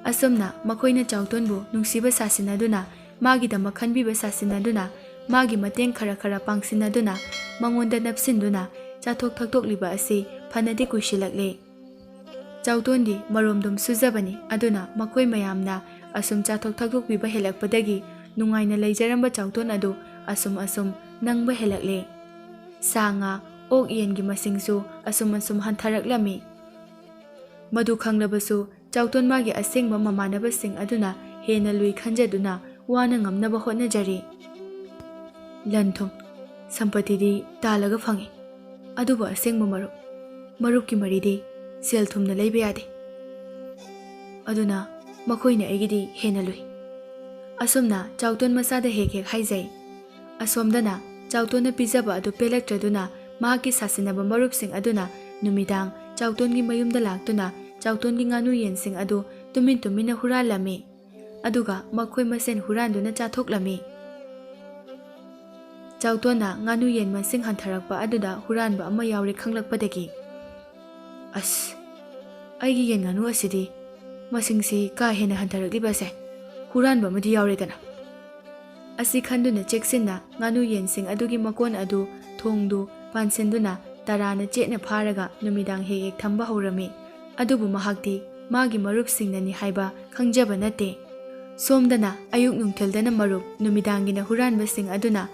ꯑꯁꯨꯝꯅ ꯃꯈꯣꯏꯅ ꯆꯥꯎꯇꯣꯟꯕꯨ ꯅꯨꯡꯁꯤꯕ ꯁꯥꯁꯤꯟꯅꯗꯨꯅ, ꯃꯥꯒꯤꯗꯃꯛ ꯈꯟꯕꯤꯕ ꯁꯥꯁꯤꯟꯅꯗꯨꯅ, ꯃꯥꯒꯤ ꯃꯇꯦꯡ ꯈꯔ ꯈꯔ ꯄꯥꯡꯁꯤꯟꯅꯗꯨꯅ, ꯃꯉꯣꯟꯗ ꯅꯞꯁꯤꯟꯗꯨꯅ ꯆꯥꯊꯣꯛ ꯊꯛꯇꯣꯛꯂꯤꯕ ꯑꯁꯤ ꯐꯅꯗꯤ ꯀꯨꯏꯁꯤꯜꯂꯛꯂꯦ꯫ ꯆꯥꯎꯇꯣꯟꯗꯤ ꯃꯔꯣꯝꯗꯣꯝ ꯁꯨꯖꯕꯅꯤ, ꯑꯗꯨꯅ ꯃꯈꯣꯏ ꯃꯌꯥꯝꯅ ꯑꯁꯨꯝ ꯆꯥꯊꯣꯛ ꯊꯛꯇꯣꯛꯄꯤꯕ ꯍꯦꯜꯂꯛꯄꯗꯒꯤ ꯅꯨꯡꯉꯥꯏꯅ ꯂꯩꯖꯔꯝꯕ ꯆꯥꯎꯇꯣꯟ ꯑꯗꯨ ꯑꯁꯨꯝ ꯑꯁꯨꯝ ꯅꯪꯕ ꯍꯦꯜꯂꯛꯂꯦ꯫ ꯁꯥ ꯉꯥ, ꯑꯣꯛ ꯌꯦꯟꯒꯤ ꯃꯁꯤꯡꯁꯨ ꯑꯁꯨꯝ ꯑꯁꯨꯝ ꯍꯟꯊꯔꯛꯂꯝꯃꯤ꯫ ꯃꯗꯨ ꯈꯪꯂꯕꯁꯨ ꯆꯥꯎꯇꯣꯟ ꯃꯥꯒꯤ ꯑꯁꯦꯡꯕ ꯃꯃꯥꯟꯅꯕꯁꯤꯡ ꯑꯗꯨꯅ ꯍꯦꯟꯅ ꯂꯨꯏ ꯈꯟꯖꯗꯨꯅ ꯋꯥꯅ ꯉꯝꯅꯕ ꯍꯣꯠꯅꯖꯔꯤ꯫ ꯂꯟ ꯊꯨꯝ, ꯁꯝꯄꯇꯤꯗꯤ ꯇꯥꯜꯂꯒ ꯐꯪꯏ, ꯑꯗꯨꯕꯨ ꯑꯁꯦꯡꯕ ꯃꯔꯨꯞ, ꯃꯔꯨꯞꯀꯤ ꯃꯔꯤꯗꯤ ꯁꯦꯜ ꯊꯨꯝꯅ ꯂꯩꯕ ꯌꯥꯗꯦ꯫ ꯑꯗꯨꯅ ꯃꯈꯣꯏꯅ ꯑꯩꯒꯤꯗꯤ ꯍꯦꯟꯅ ꯂꯨꯏ꯫ ꯑꯁꯨꯝꯅ ꯆꯥꯎꯇꯣꯟ ꯃꯁꯥꯗ ꯍꯦꯛ ꯍꯦꯛ ꯍꯥꯏꯖꯩ꯫ ꯑꯁꯣꯝꯗꯅ ꯆꯥꯎꯇꯣꯟꯅ ꯄꯤꯖꯕ ꯑꯗꯨ ꯄꯦꯜꯂꯛꯇ꯭ꯔꯗꯨꯅ ꯃꯍꯥꯛꯀꯤ ꯁꯥꯁꯤꯟꯅꯕ ꯃꯔꯨꯞꯁꯤꯡ ꯑꯗꯨꯅ ꯅꯨꯃꯤꯗꯥꯡ ꯆꯥꯎꯇꯣꯟꯒꯤ ꯃꯌꯨꯝꯗ ꯂꯥꯛꯇꯨꯅ ꯆꯥꯎꯇꯣꯟꯒꯤ ꯉꯥꯅꯨ ꯌꯦꯟꯁꯤꯡ ꯑꯗꯨ ꯇꯨꯃꯤꯟ ꯇꯨꯃꯤꯟꯅ ꯍꯨꯔꯥꯜꯂꯝꯃꯤ꯫ ꯑꯗꯨꯒ ꯃꯈꯣꯏ ꯃꯁꯦꯟ ꯍꯨꯔꯥꯟꯗꯨꯅ ꯆꯥꯊꯣꯛꯂꯝꯃꯤ꯫ ꯆꯥꯎꯇꯣꯟꯅ ꯉꯥꯅꯨ ꯌꯦꯟ ꯃꯁꯤꯡ ꯍꯟꯊꯔꯛꯄ ꯑꯗꯨꯗ ꯍꯨꯔꯥꯟꯕ ꯑꯃ ꯌꯥꯎꯔꯦ ꯈꯪꯂꯛꯄꯗꯒꯤ, "ꯑꯁ, ꯑꯩꯒꯤ ꯌꯦꯟ ꯉꯥꯅꯨ ꯑꯁꯤꯗꯤ ꯃꯁꯤꯡꯁꯤ ꯀꯥ ꯍꯦꯟꯅ ꯍꯟꯊꯔꯛꯂꯤꯕ ꯑꯁꯦ ꯍꯨꯔꯥꯟꯕ ꯑꯃꯗꯤ ꯌꯥꯎꯔꯦꯗꯅ?" ꯑꯁꯤ ꯈꯟꯗꯨꯅ ꯆꯦꯛꯁꯤꯟꯅ ꯉꯥꯅꯨ ꯌꯦꯟꯁꯤꯡ ꯑꯗꯨꯒꯤ ꯃꯀꯣꯟ ꯑꯗꯨ ꯊꯣꯡꯗꯨ ꯄꯥꯟꯁꯤꯟꯗꯨꯅ ꯇꯔꯥꯅ ꯆꯦꯠꯅ ꯐꯥꯔꯒ ꯅꯨꯃꯤꯗꯥꯡ ꯍꯦꯛ ꯍꯦꯛ ꯊꯝꯕ ꯍꯧꯔꯝꯃꯤ꯫ ꯑꯗꯨꯕꯨ ꯃꯍꯥꯛꯇꯤ ꯃꯥꯒꯤ ꯃꯔꯨꯞꯁꯤꯡꯅꯅꯤ ꯍꯥꯏꯕ ꯈꯪꯖꯕ ꯅꯠꯇꯦ꯫ ꯁꯣꯝꯗꯅ ꯑꯌꯨꯛ ꯅꯨꯡꯊꯤꯜꯗꯅ ꯃꯔꯨꯞ, ꯅꯨꯃꯤꯗꯥꯡꯒꯤꯅ ꯍꯨꯔꯥꯟꯕꯁꯤꯡ ꯑꯗꯨꯅ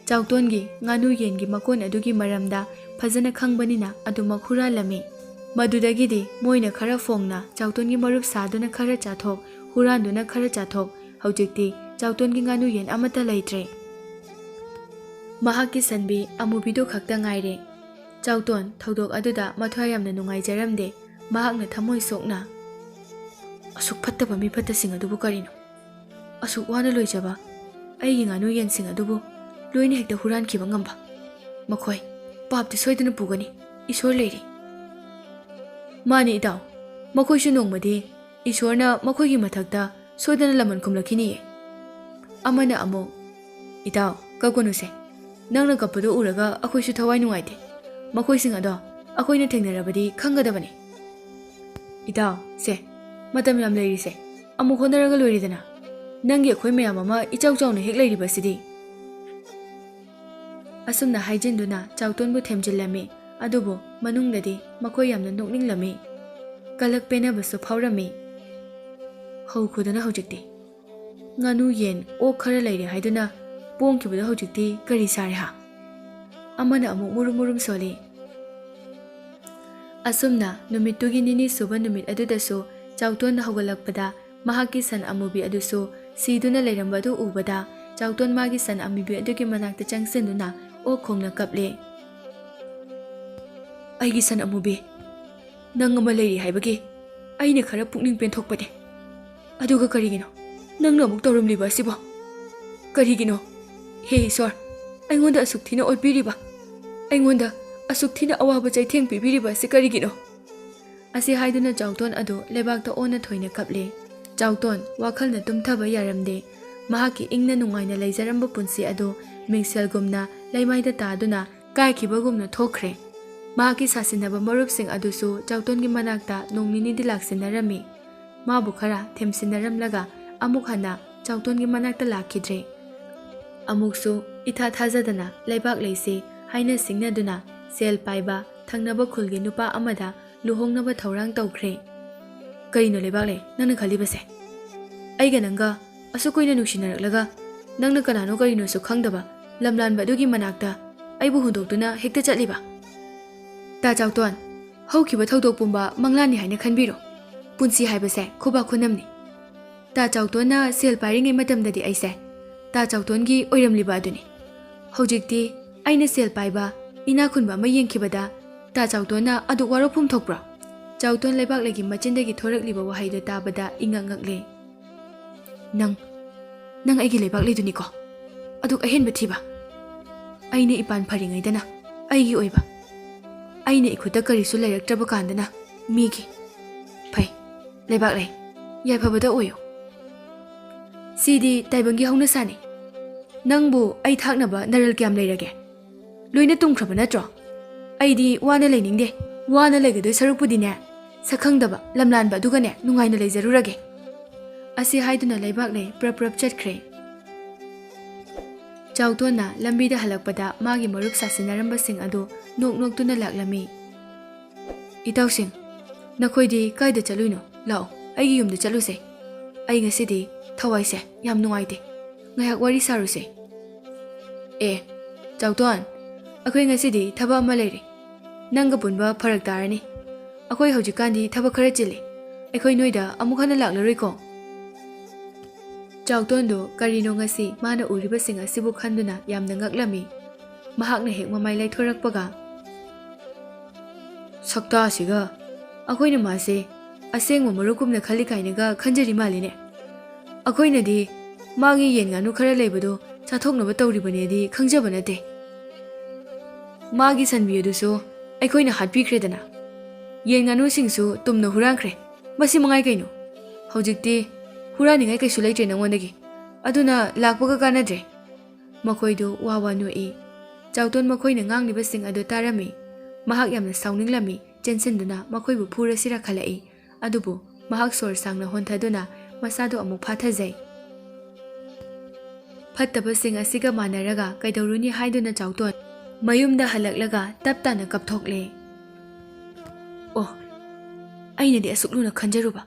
ꯆꯥꯎꯇꯣꯟꯒꯤ ꯉꯥꯅꯨ ꯌꯦꯟꯒꯤ ꯃꯀꯣꯟ ꯑꯗꯨꯒꯤ ꯃꯔꯝꯗ ꯐꯖꯅ ꯈꯪꯕꯅꯤꯅ ꯑꯗꯨꯃꯛ ꯍꯨꯔꯥꯜꯂꯝꯃꯤ꯫ ꯃꯗꯨꯗꯒꯤꯗꯤ ꯃꯣꯏꯅ ꯈꯔ ꯐꯣꯡꯅ ꯆꯥꯎꯇꯣꯟꯒꯤ ꯃꯔꯨꯞ ꯁꯥꯗꯨꯅ ꯈꯔ ꯆꯥꯊꯣꯛ, ꯍꯨꯔꯥꯟꯗꯨꯅ ꯈꯔ ꯆꯥꯊꯣꯛ, ꯍꯧꯖꯤꯛꯇꯤ ꯆꯥꯎꯇꯣꯟꯒꯤ ꯉꯥꯅꯨ ꯌꯦꯟ ꯑꯃꯠꯇ ꯂꯩꯇ꯭ꯔꯦ꯫ ꯃꯍꯥꯛꯀꯤ ꯁꯟꯕꯤ ꯑꯃꯨꯕꯤꯗꯨ ꯈꯛꯇ ꯉꯥꯏꯔꯦ꯫ ꯆꯥꯎꯇꯣꯟ ꯊꯧꯗꯣꯛ ꯑꯗꯨꯗ ꯃꯊ꯭ꯋꯥꯏ ꯌꯥꯝꯅ ꯅꯨꯡꯉꯥꯏꯖꯔꯝꯗꯦ꯫ ꯃꯍꯥꯛꯅ ꯊꯃꯣꯏ ꯁꯣꯛꯅ, "ꯑꯁꯨꯛ ꯐꯠꯇꯕ ꯃꯤ ꯐꯠꯇꯁꯤꯡ ꯑꯗꯨꯕꯨ ꯀꯔꯤꯅꯣ? ꯑꯁꯨꯛ ꯋꯥꯅ ꯂꯣꯏꯖꯕ ꯑꯩꯒꯤ ꯉꯥꯅꯨ ꯌꯦꯟꯁꯤꯡ ꯑꯗꯨꯕꯨ ꯂꯣꯏꯅ ꯍꯦꯛꯇ ꯍꯨꯔꯥꯟꯈꯤꯕ ꯉꯝꯕ? ꯃꯈꯣꯏ ꯄꯥꯞꯇꯤ ꯁꯣꯏꯗꯅ ꯄꯨꯒꯅꯤ, ꯏꯁꯣꯔ ꯂꯩꯔꯤ꯫" "ꯃꯥꯅꯤ ꯏꯇꯥꯎ, ꯃꯈꯣꯏꯁꯨ ꯅꯣꯡꯃꯗꯤ ꯏꯁꯣꯔꯅ ꯃꯈꯣꯏꯒꯤ ꯃꯊꯛꯇ ꯁꯣꯏꯗꯅ ꯂꯃꯟ ꯈꯨꯝꯂꯛꯈꯤꯅꯤꯌꯦ꯫" ꯑꯃꯅ ꯑꯃꯨꯛ, "ꯏꯇꯥꯎ, ꯀꯞꯀꯅꯨꯁꯦ꯫ ꯅꯪꯅ ꯀꯞꯄꯗꯨ ꯎꯔꯒ ꯑꯩꯈꯣꯏꯁꯨ ꯊꯋꯥꯏ ꯅꯨꯡꯉꯥꯏꯇꯦ꯫ ꯃꯈꯣꯏꯁꯤꯡ ꯑꯗꯣ ꯑꯩꯈꯣꯏꯅ ꯊꯦꯡꯅꯔꯕꯗꯤ ꯈꯪꯒꯗꯕꯅꯤ꯫" "ꯏꯇꯥꯎ, ꯁꯦ, ꯃꯇꯝ ꯌꯥꯝ ꯂꯩꯔꯤꯁꯦ꯫ ꯑꯃꯨꯛ ꯍꯣꯠꯅꯔꯒ ꯂꯣꯏꯔꯦꯗꯅ꯫ ꯅꯪꯒꯤ ꯑꯩꯈꯣꯏ ꯃꯌꯥꯝ ꯑꯃ ꯏꯆꯥꯎ ꯆꯥꯎꯅ ꯍꯦꯛ ꯂꯩꯔꯤꯕꯁꯤꯗꯤ꯫ ꯑꯁꯨꯝꯅ ꯍꯥꯏꯖꯤꯟꯗꯨꯅ ꯆꯥꯎꯇꯣꯟꯕꯨ ꯊꯦꯝꯖꯤꯜꯂꯝꯃꯤ꯫ ꯑꯗꯨꯕꯨ ꯃꯅꯨꯡꯗꯗꯤ ꯃꯈꯣꯏ ꯌꯥꯝꯅ ꯅꯣꯛꯅꯤꯡꯂꯝꯃꯤ꯫ ꯀꯂꯛ ꯄꯦꯟꯅꯕꯁꯨ ꯐꯥꯎꯔꯝꯃꯤ꯫ ꯍꯧꯈꯣꯗꯅ ꯍꯧꯖꯤꯛꯇꯤ꯫ ꯉꯥꯅꯨ, ꯌꯦꯟ, ꯑꯣꯛ ꯈꯔ ꯂꯩꯔꯦ ꯍꯥꯏꯗꯨꯅ ꯄꯣꯡꯈꯤꯕꯗꯣ ꯍꯧꯖꯤꯛꯇꯤ ꯀꯔꯤ ꯁꯥꯔꯦ ꯍꯥ? ꯑꯃꯅ ꯑꯃꯨꯛ ꯃꯨꯔꯨꯝ ꯃꯨꯔꯨꯝ ꯁꯣꯜꯂꯤ꯫ ꯑꯁꯨꯝꯅ ꯅꯨꯃꯤꯠꯇꯨꯒꯤ ꯅꯤꯅꯤ ꯁꯨꯕ ꯅꯨꯃꯤꯠ ꯑꯗꯨꯗꯁꯨ ꯆꯥꯎꯇꯣꯟꯅ ꯍꯧꯒꯠꯂꯛꯄꯗ ꯃꯍꯥꯛꯀꯤ ꯁꯟ ꯑꯃꯨꯕꯤ ꯑꯗꯨꯁꯨ ꯁꯤꯗꯨꯅ ꯂꯩꯔꯝꯕ ꯑꯗꯨ ꯎꯕꯗ ꯆꯥꯎꯇꯣꯟ ꯃꯥꯒꯤ ꯁꯟ ꯑꯃꯨꯕꯤ ꯑꯗꯨꯒꯤ ꯃꯅꯥꯛꯇ ꯆꯪꯁꯤꯟꯗꯨꯅ ꯑꯣꯛ ꯈꯣꯡꯅ ꯀꯞꯂꯦ꯫ "ꯑꯩꯒꯤ ꯁꯟ ꯑꯃꯨꯕꯤ, ꯅꯪ ꯑꯃ ꯂꯩꯔꯤ ꯍꯥꯏꯕꯒꯤ ꯑꯩꯅ ꯈꯔ ꯄꯨꯛꯅꯤꯡ ꯄꯦꯟꯊꯣꯛꯄꯅꯦ꯫ ꯑꯗꯨꯒ ꯀꯔꯤꯒꯤꯅꯣ ꯅꯪꯅ ꯑꯃꯨꯛ ꯇꯧꯔꯝꯂꯤꯕ ꯑꯁꯤꯕꯣ? ꯀꯔꯤꯒꯤꯅꯣ? ꯍꯦ ꯏꯁꯣꯔ, ꯑꯩꯉꯣꯟꯗ ꯑꯁꯨꯛ ꯊꯤꯅ ꯑꯣꯠꯄꯤꯔꯤꯕ, ꯑꯩꯉꯣꯟꯗ ꯑꯁꯨꯛ ꯊꯤꯅ ꯑꯋꯥꯕ ꯆꯩꯊꯦꯡ ꯄꯤꯕꯤꯔꯤꯕ ꯑꯁꯤ ꯀꯔꯤꯒꯤꯅꯣ?" ꯑꯁꯤ ꯍꯥꯏꯗꯨꯅ ꯆꯥꯎꯇꯣꯟ ꯑꯗꯨ ꯂꯩꯕꯥꯛꯇ ꯑꯣꯟꯅ ꯊꯣꯏꯅ ꯀꯞꯂꯦ꯫ ꯆꯥꯎꯇꯣꯟ ꯋꯥꯈꯜꯅ ꯇꯨꯝꯊꯕ ꯌꯥꯔꯝꯗꯦ꯫ ꯃꯍꯥꯛꯀꯤ ꯏꯪꯅ ꯅꯨꯡꯉꯥꯏꯅ ꯂꯩꯖꯔꯝꯕ ꯄꯨꯟꯁꯤ ꯑꯗꯨ ꯃꯤꯡꯁꯦꯜꯒꯨꯝꯅ ꯂꯩꯃꯥꯏꯗ ꯇꯥꯗꯨꯅ ꯀꯥꯏꯈꯤꯕꯒꯨꯝꯅ ꯊꯣꯛꯈ꯭ꯔꯦ꯫ ꯃꯍꯥꯛꯀꯤ ꯁꯥꯁꯤꯟꯅꯕ ꯃꯔꯨꯞꯁꯤꯡ ꯑꯗꯨꯁꯨ ꯆꯥꯎꯇꯣꯟꯒꯤ ꯃꯅꯥꯛꯇ ꯅꯣꯡ ꯅꯤꯅꯤꯗꯤ ꯂꯥꯛꯁꯤꯟꯅꯔꯝꯃꯤ꯫ ꯃꯥꯕꯨ ꯈꯔ ꯊꯦꯝꯁꯤꯟꯅꯔꯝꯂꯒ ꯑꯃꯨꯛ ꯍꯟꯅ ꯆꯥꯎꯇꯣꯟꯒꯤ ꯃꯅꯥꯛꯇ ꯂꯥꯛꯈꯤꯗ꯭ꯔꯦ꯫ ꯑꯃꯨꯛꯁꯨ ꯏꯊꯥ ꯊꯥꯖꯗꯅ ꯂꯩꯕꯥꯛ ꯂꯩꯁꯦ ꯍꯥꯏꯅ ꯁꯤꯡꯅꯗꯨꯅ ꯁꯦꯜ ꯄꯥꯏꯕ ꯊꯪꯅꯕ ꯈꯨꯜꯒꯤ ꯅꯨꯄꯥ ꯑꯃꯗ ꯂꯨꯍꯣꯡꯅꯕ ꯊꯧꯔꯥꯡ ꯇꯧꯈ꯭ꯔꯦ꯫ "ꯀꯔꯤꯅꯣ ꯂꯩꯕꯥꯛꯂꯩ ꯅꯪꯅ ꯈꯜꯂꯤꯕꯁꯦ? ꯑꯩꯒ ꯅꯪꯒ ꯑꯁꯨꯛ ꯀꯨꯏꯅ ꯅꯨꯡꯁꯤꯅꯔꯛꯂꯒ ꯅꯪꯅ ꯀꯅꯥꯅꯣ ꯀꯔꯤꯅꯣꯁꯨ ꯈꯪꯗꯕ ꯂꯝꯂꯥꯟꯕ ꯑꯗꯨꯒꯤ ꯃꯅꯥꯛꯇ ꯑꯩꯕꯨ ꯍꯨꯟꯗꯣꯛꯇꯨꯅ ꯍꯦꯛꯇ ꯆꯠꯂꯤꯕ?" "ꯇꯥ ꯆꯥꯎꯇꯣꯟ, ꯍꯧꯈꯤꯕ ꯊꯧꯗꯣꯛ ꯄꯨꯝꯕ ꯃꯪꯂꯥꯟꯅꯤ ꯍꯥꯏꯅ ꯈꯟꯕꯤꯔꯣ꯫ ꯄꯨꯟꯁꯤ ꯍꯥꯏꯕꯁꯦ ꯈꯨꯕꯥꯛ ꯈꯨꯅꯝꯅꯤ꯫ ꯇꯥ ꯆꯥꯎꯇꯣꯟꯅ ꯁꯦꯜ ꯄꯥꯏꯔꯤꯉꯩ ꯃꯇꯝꯗꯗꯤ ꯑꯩꯁꯦ ꯇꯥ ꯆꯥꯎꯇꯣꯟꯒꯤ ꯑꯣꯏꯔꯝꯂꯤꯕ ꯑꯗꯨꯅꯤ꯫ ꯍꯧꯖꯤꯛꯇꯤ ꯑꯩꯅ ꯁꯦꯜ ꯄꯥꯏꯕ, ꯏꯅꯥꯛ ꯈꯨꯟꯕ ꯑꯃ ꯌꯦꯡꯈꯤꯕꯗ ꯇꯥ ꯆꯥꯎꯇꯣꯟꯅ ꯑꯗꯨꯛ ꯋꯥꯔꯧꯐꯝ ꯊꯣꯛꯄ꯭ꯔꯣ?" ꯆꯥꯎꯇꯣꯟ ꯂꯩꯕꯥꯛꯂꯩꯒꯤ ꯃꯆꯤꯟꯗꯒꯤ ꯊꯣꯔꯛꯂꯤꯕ ꯋꯥꯍꯩꯗꯨ ꯇꯥꯕꯗ ꯏꯉꯛ ꯉꯛꯂꯦ꯫ "ꯅꯪ, ꯅꯪ ꯑꯩꯒꯤ ꯂꯩꯕꯥꯛꯂꯩꯗꯨꯅꯤꯀꯣ? ꯑꯗꯨꯛ ꯑꯍꯦꯟꯕ ꯊꯤꯕ? ꯑꯩꯅ ꯏꯄꯥꯟ ꯐꯔꯤꯉꯩꯗꯅ ꯑꯩꯒꯤ ꯑꯣꯏꯕ, ꯑꯩꯅ ꯏꯈꯨꯠꯇ ꯀꯔꯤꯁꯨ ꯂꯩꯔꯛꯇ꯭ꯔꯕ ꯀꯥꯟꯗꯅ ꯃꯤꯒꯤ꯫ ꯐꯩ, ꯂꯩꯕꯥꯛꯂꯩ, ꯌꯥꯏꯐꯕꯗ ꯑꯣꯏꯌꯨ꯫ ꯁꯤꯗꯤ ꯇꯥꯏꯕꯪꯒꯤ ꯍꯧꯅꯁꯥꯅꯤ꯫ ꯅꯪꯕꯨ ꯑꯩ ꯊꯥꯛꯅꯕ ꯅꯔꯜ ꯀꯌꯥꯝ ꯂꯩꯔꯒꯦ? ꯂꯣꯏꯅ ꯇꯨꯝꯈ꯭ꯔꯕ ꯅꯠꯇ꯭ꯔꯣ? ꯑꯩꯗꯤ ꯋꯥꯅ ꯂꯩꯅꯤꯡꯗꯦ꯫ ꯋꯥꯅ ꯂꯩꯒꯗꯣꯏ ꯁꯔꯨꯛꯄꯨꯗꯤꯅꯦ, ꯁꯛꯈꯪꯗꯕ ꯂꯝꯂꯥꯟꯕ ꯑꯗꯨꯒꯅꯦ ꯅꯨꯡꯉꯥꯏꯅ ꯂꯩꯖꯔꯨꯔꯒꯦ꯫ ꯑꯁꯤ ꯍꯥꯏꯗꯨꯅ ꯂꯩꯕꯥꯛꯂꯩ ꯄ꯭ꯔꯞ ꯄ꯭ꯔꯞ ꯆꯠꯈ꯭ꯔꯦ꯫ ꯆꯥꯎꯇꯣꯟꯅ ꯂꯝꯕꯤꯗ ꯍꯜꯂꯛꯄꯗ ꯃꯥꯒꯤ ꯃꯔꯨꯞ ꯁꯥꯁꯤꯟꯅꯔꯝꯕꯁꯤꯡ ꯑꯗꯨ ꯅꯣꯛ ꯅꯣꯛꯇꯨꯅ ꯂꯥꯛꯂꯝꯃꯤ꯫ "ꯏꯇꯥꯎꯁꯤꯡ, ꯅꯈꯣꯏꯗꯤ ꯀꯥꯏꯗ ꯆꯠꯂꯨꯏꯅꯣ? ꯂꯥꯛꯑꯣ, ꯑꯩꯒꯤ ꯌꯨꯝꯗ ꯆꯠꯂꯨꯁꯦ꯫ ꯑꯩ ꯉꯁꯤꯗꯤ ꯊꯋꯥꯏꯁꯦ ꯌꯥꯝ ꯅꯨꯡꯉꯥꯏꯇꯦ꯫ ꯉꯥꯏꯍꯥꯛ ꯋꯥꯔꯤ ꯁꯥꯔꯨꯁꯦ꯫" "ꯑꯦ, ꯆꯥꯎꯇꯣꯟ, ꯑꯩꯈꯣꯏ ꯉꯁꯤꯗꯤ ꯊꯕꯛ ꯑꯃ ꯂꯩꯔꯦ꯫ ꯅꯪꯒ ꯄꯨꯟꯕ ꯐꯔꯛ ꯇꯥꯔꯅꯤ꯫ ꯑꯩꯈꯣꯏ ꯍꯧꯖꯤꯛꯀꯥꯟꯗꯤ ꯊꯕꯛ ꯈꯔ ꯆꯤꯜꯂꯤ꯫ ꯑꯩꯈꯣꯏ ꯅꯣꯏꯗ ꯑꯃꯨꯛ ꯍꯟꯅ ꯂꯥꯛꯂꯔꯣꯏꯀꯣ꯫" ꯆꯥꯎꯇꯣꯟꯗꯣ ꯀꯔꯤꯅꯣ ꯉꯁꯤ ꯃꯥꯅ ꯎꯔꯤꯕꯁꯤꯡ ꯑꯁꯤꯕꯨ ꯈꯟꯗꯨꯅ ꯌꯥꯝꯅ ꯉꯛꯂꯝꯃꯤ꯫ ꯃꯍꯥꯛꯅ ꯍꯦꯛ ꯃꯃꯥꯏ ꯂꯩꯊꯣꯔꯛꯄꯒ, "ꯁꯛꯇꯥꯁꯤꯒ, ꯑꯩꯈꯣꯏꯅ ꯃꯥꯁꯦ ꯑꯁꯦꯡꯕ ꯃꯔꯨꯞꯀꯨꯝꯅ ꯈꯜꯂꯤ ꯀꯥꯏꯅꯒ ꯈꯟꯖꯔꯤ ꯃꯥꯜꯂꯤꯅꯦ꯫ ꯑꯩꯈꯣꯏꯅꯗꯤ ꯃꯥꯒꯤ ꯌꯦꯟ ꯉꯥꯅꯨ ꯈꯔ ꯂꯩꯕꯗꯣ ꯆꯥꯊꯣꯛꯅꯕ ꯇꯧꯔꯤꯕꯅꯦꯗꯤ ꯈꯪꯖꯕ ꯅꯠꯇꯦ꯫ ꯃꯥꯒꯤ ꯁꯟꯕꯤ ꯑꯗꯨꯁꯨ ꯑꯩꯈꯣꯏꯅ ꯍꯥꯠꯄꯤꯈ꯭ꯔꯦꯗꯅ꯫ ꯌꯦꯟ ꯉꯥꯅꯨꯁꯤꯡꯁꯨ ꯇꯨꯝꯅ ꯍꯨꯔꯥꯟꯈ꯭ꯔꯦ꯫ ꯃꯁꯤ ꯃꯉꯥꯏ ꯀꯩꯅꯣ? ꯍꯧꯖꯤꯛꯇꯤ ꯍꯨꯔꯥꯟꯅꯤꯡꯉꯥꯏ ꯀꯩꯁꯨ ꯂꯩꯇ꯭ꯔꯦ ꯅꯉꯣꯟꯗꯒꯤ꯫ ꯑꯗꯨꯅ ꯂꯥꯛꯄꯒ ꯀꯥꯟꯅꯗ꯭ꯔꯦ꯫" ꯃꯈꯣꯏꯗꯨ ꯋꯥ ꯋꯥ ꯅꯣꯛꯏ꯫ ꯆꯥꯎꯇꯣꯟ ꯃꯈꯣꯏꯅ ꯉꯥꯡꯂꯤꯕꯁꯤꯡ ꯑꯗꯨ ꯇꯥꯔꯝꯃꯤ꯫ ꯃꯍꯥꯛ ꯌꯥꯝꯅ ꯁꯥꯎꯅꯤꯡꯂꯝꯃꯤ꯫ ꯆꯦꯟꯁꯤꯟꯗꯨꯅ ꯃꯈꯣꯏꯕꯨ ꯐꯨꯔꯁꯤꯔꯥ ꯈꯜꯂꯛꯏ꯫ ꯑꯗꯨꯕꯨ ꯃꯍꯥꯛ ꯁꯣꯔ ꯁꯥꯡꯅ ꯍꯣꯟꯊꯗꯨꯅ ꯃꯁꯥꯗꯨ ꯑꯃꯨꯛ ꯐꯥꯊꯖꯩ꯫ ꯐꯠꯇꯕꯁꯤꯡ ꯑꯁꯤꯒ ꯃꯥꯟꯅꯔꯒ ꯀꯩꯗꯧꯔꯨꯅꯤ ꯍꯥꯏꯗꯨꯅ ꯆꯥꯎꯇꯣꯟ ꯃꯌꯨꯝꯗ ꯍꯜꯂꯛꯂꯒ ꯇꯞ ꯇꯥꯅ ꯀꯞꯊꯣꯛꯂꯦ꯫ "ꯑꯣ, ꯑꯩꯅꯗꯤ ꯑꯁꯨꯛ ꯂꯨꯅ ꯈꯟꯖꯔꯨꯕ꯫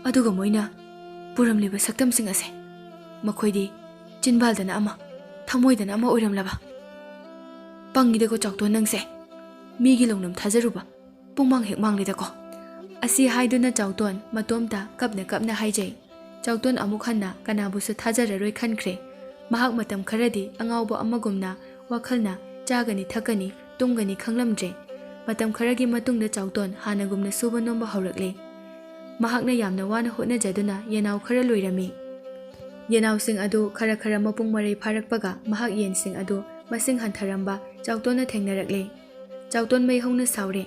ꯑꯗꯨꯒ ꯃꯣꯏꯅ ꯄꯨꯔꯝꯂꯤꯕ ꯁꯛꯇꯝꯁꯤꯡ ꯑꯁꯦ, ꯃꯈꯣꯏꯗꯤ ꯆꯤꯟꯕꯥꯜꯗꯅ ꯑꯃ, ꯊꯃꯣꯏꯗꯅ ꯑꯃ ꯑꯣꯏꯔꯝꯂꯕ꯫ ꯄꯪꯉꯤꯗꯀꯣ ꯆꯥꯎꯇꯣꯟ ꯅꯪꯁꯦ꯫ ꯃꯤꯒꯤ ꯂꯧꯅꯝ ꯊꯥꯖꯔꯨꯕ ꯄꯨꯡꯃꯥꯡ ꯍꯦꯛ ꯃꯥꯡꯂꯦꯗꯀꯣ꯫" ꯑꯁꯤ ꯍꯥꯏꯗꯨꯅ ꯆꯥꯎꯇꯣꯟ ꯃꯇꯣꯝꯇ ꯀꯞꯅ ꯀꯞꯅ ꯍꯥꯏꯖꯩ꯫ ꯆꯥꯎꯇꯣꯟ ꯑꯃꯨꯛ ꯍꯟꯅ ꯀꯅꯥꯕꯨꯁꯨ ꯊꯥꯖꯔꯔꯣꯏ ꯈꯟꯈ꯭ꯔꯦ꯫ ꯃꯍꯥꯛ ꯃꯇꯝ ꯈꯔꯗꯤ ꯑꯉꯥꯎꯕ ꯑꯃꯒꯨꯝꯅ ꯋꯥꯈꯜꯅ ꯆꯥꯒꯅꯤ, ꯊꯛꯀꯅꯤ, ꯇꯨꯝꯒꯅꯤ ꯈꯪꯂꯝꯗ꯭ꯔꯦ꯫ ꯃꯇꯝ ꯈꯔꯒꯤ ꯃꯇꯨꯡꯗ ꯆꯥꯎꯇꯣꯟ ꯍꯥꯟꯅꯒꯨꯝꯅ ꯁꯨꯕ ꯅꯣꯝꯕ ꯍꯧꯔꯛꯂꯦ꯫ ꯃꯍꯥꯛꯅ ꯌꯥꯝꯅ ꯋꯥꯅ ꯍꯣꯠꯅꯖꯗꯨꯅ ꯌꯦꯅꯥꯎ ꯈꯔ ꯂꯣꯏꯔꯝꯃꯤ꯫ ꯌꯦꯅꯥꯎꯁꯤꯡ ꯑꯗꯨ ꯈꯔ ꯈꯔ ꯃꯄꯨꯡ ꯃꯔꯩ ꯐꯥꯔꯛꯄꯒ ꯃꯍꯥꯛ ꯌꯦꯟꯁꯤꯡ ꯑꯗꯨ ꯃꯁꯤꯡ ꯍꯟꯊꯔꯝꯕ ꯆꯥꯎꯇꯣꯟꯅ ꯊꯦꯡꯅꯔꯛꯂꯦ꯫ ꯆꯥꯎꯇꯣꯟ ꯃꯩ ꯍꯧꯅ ꯁꯥꯎꯔꯦ꯫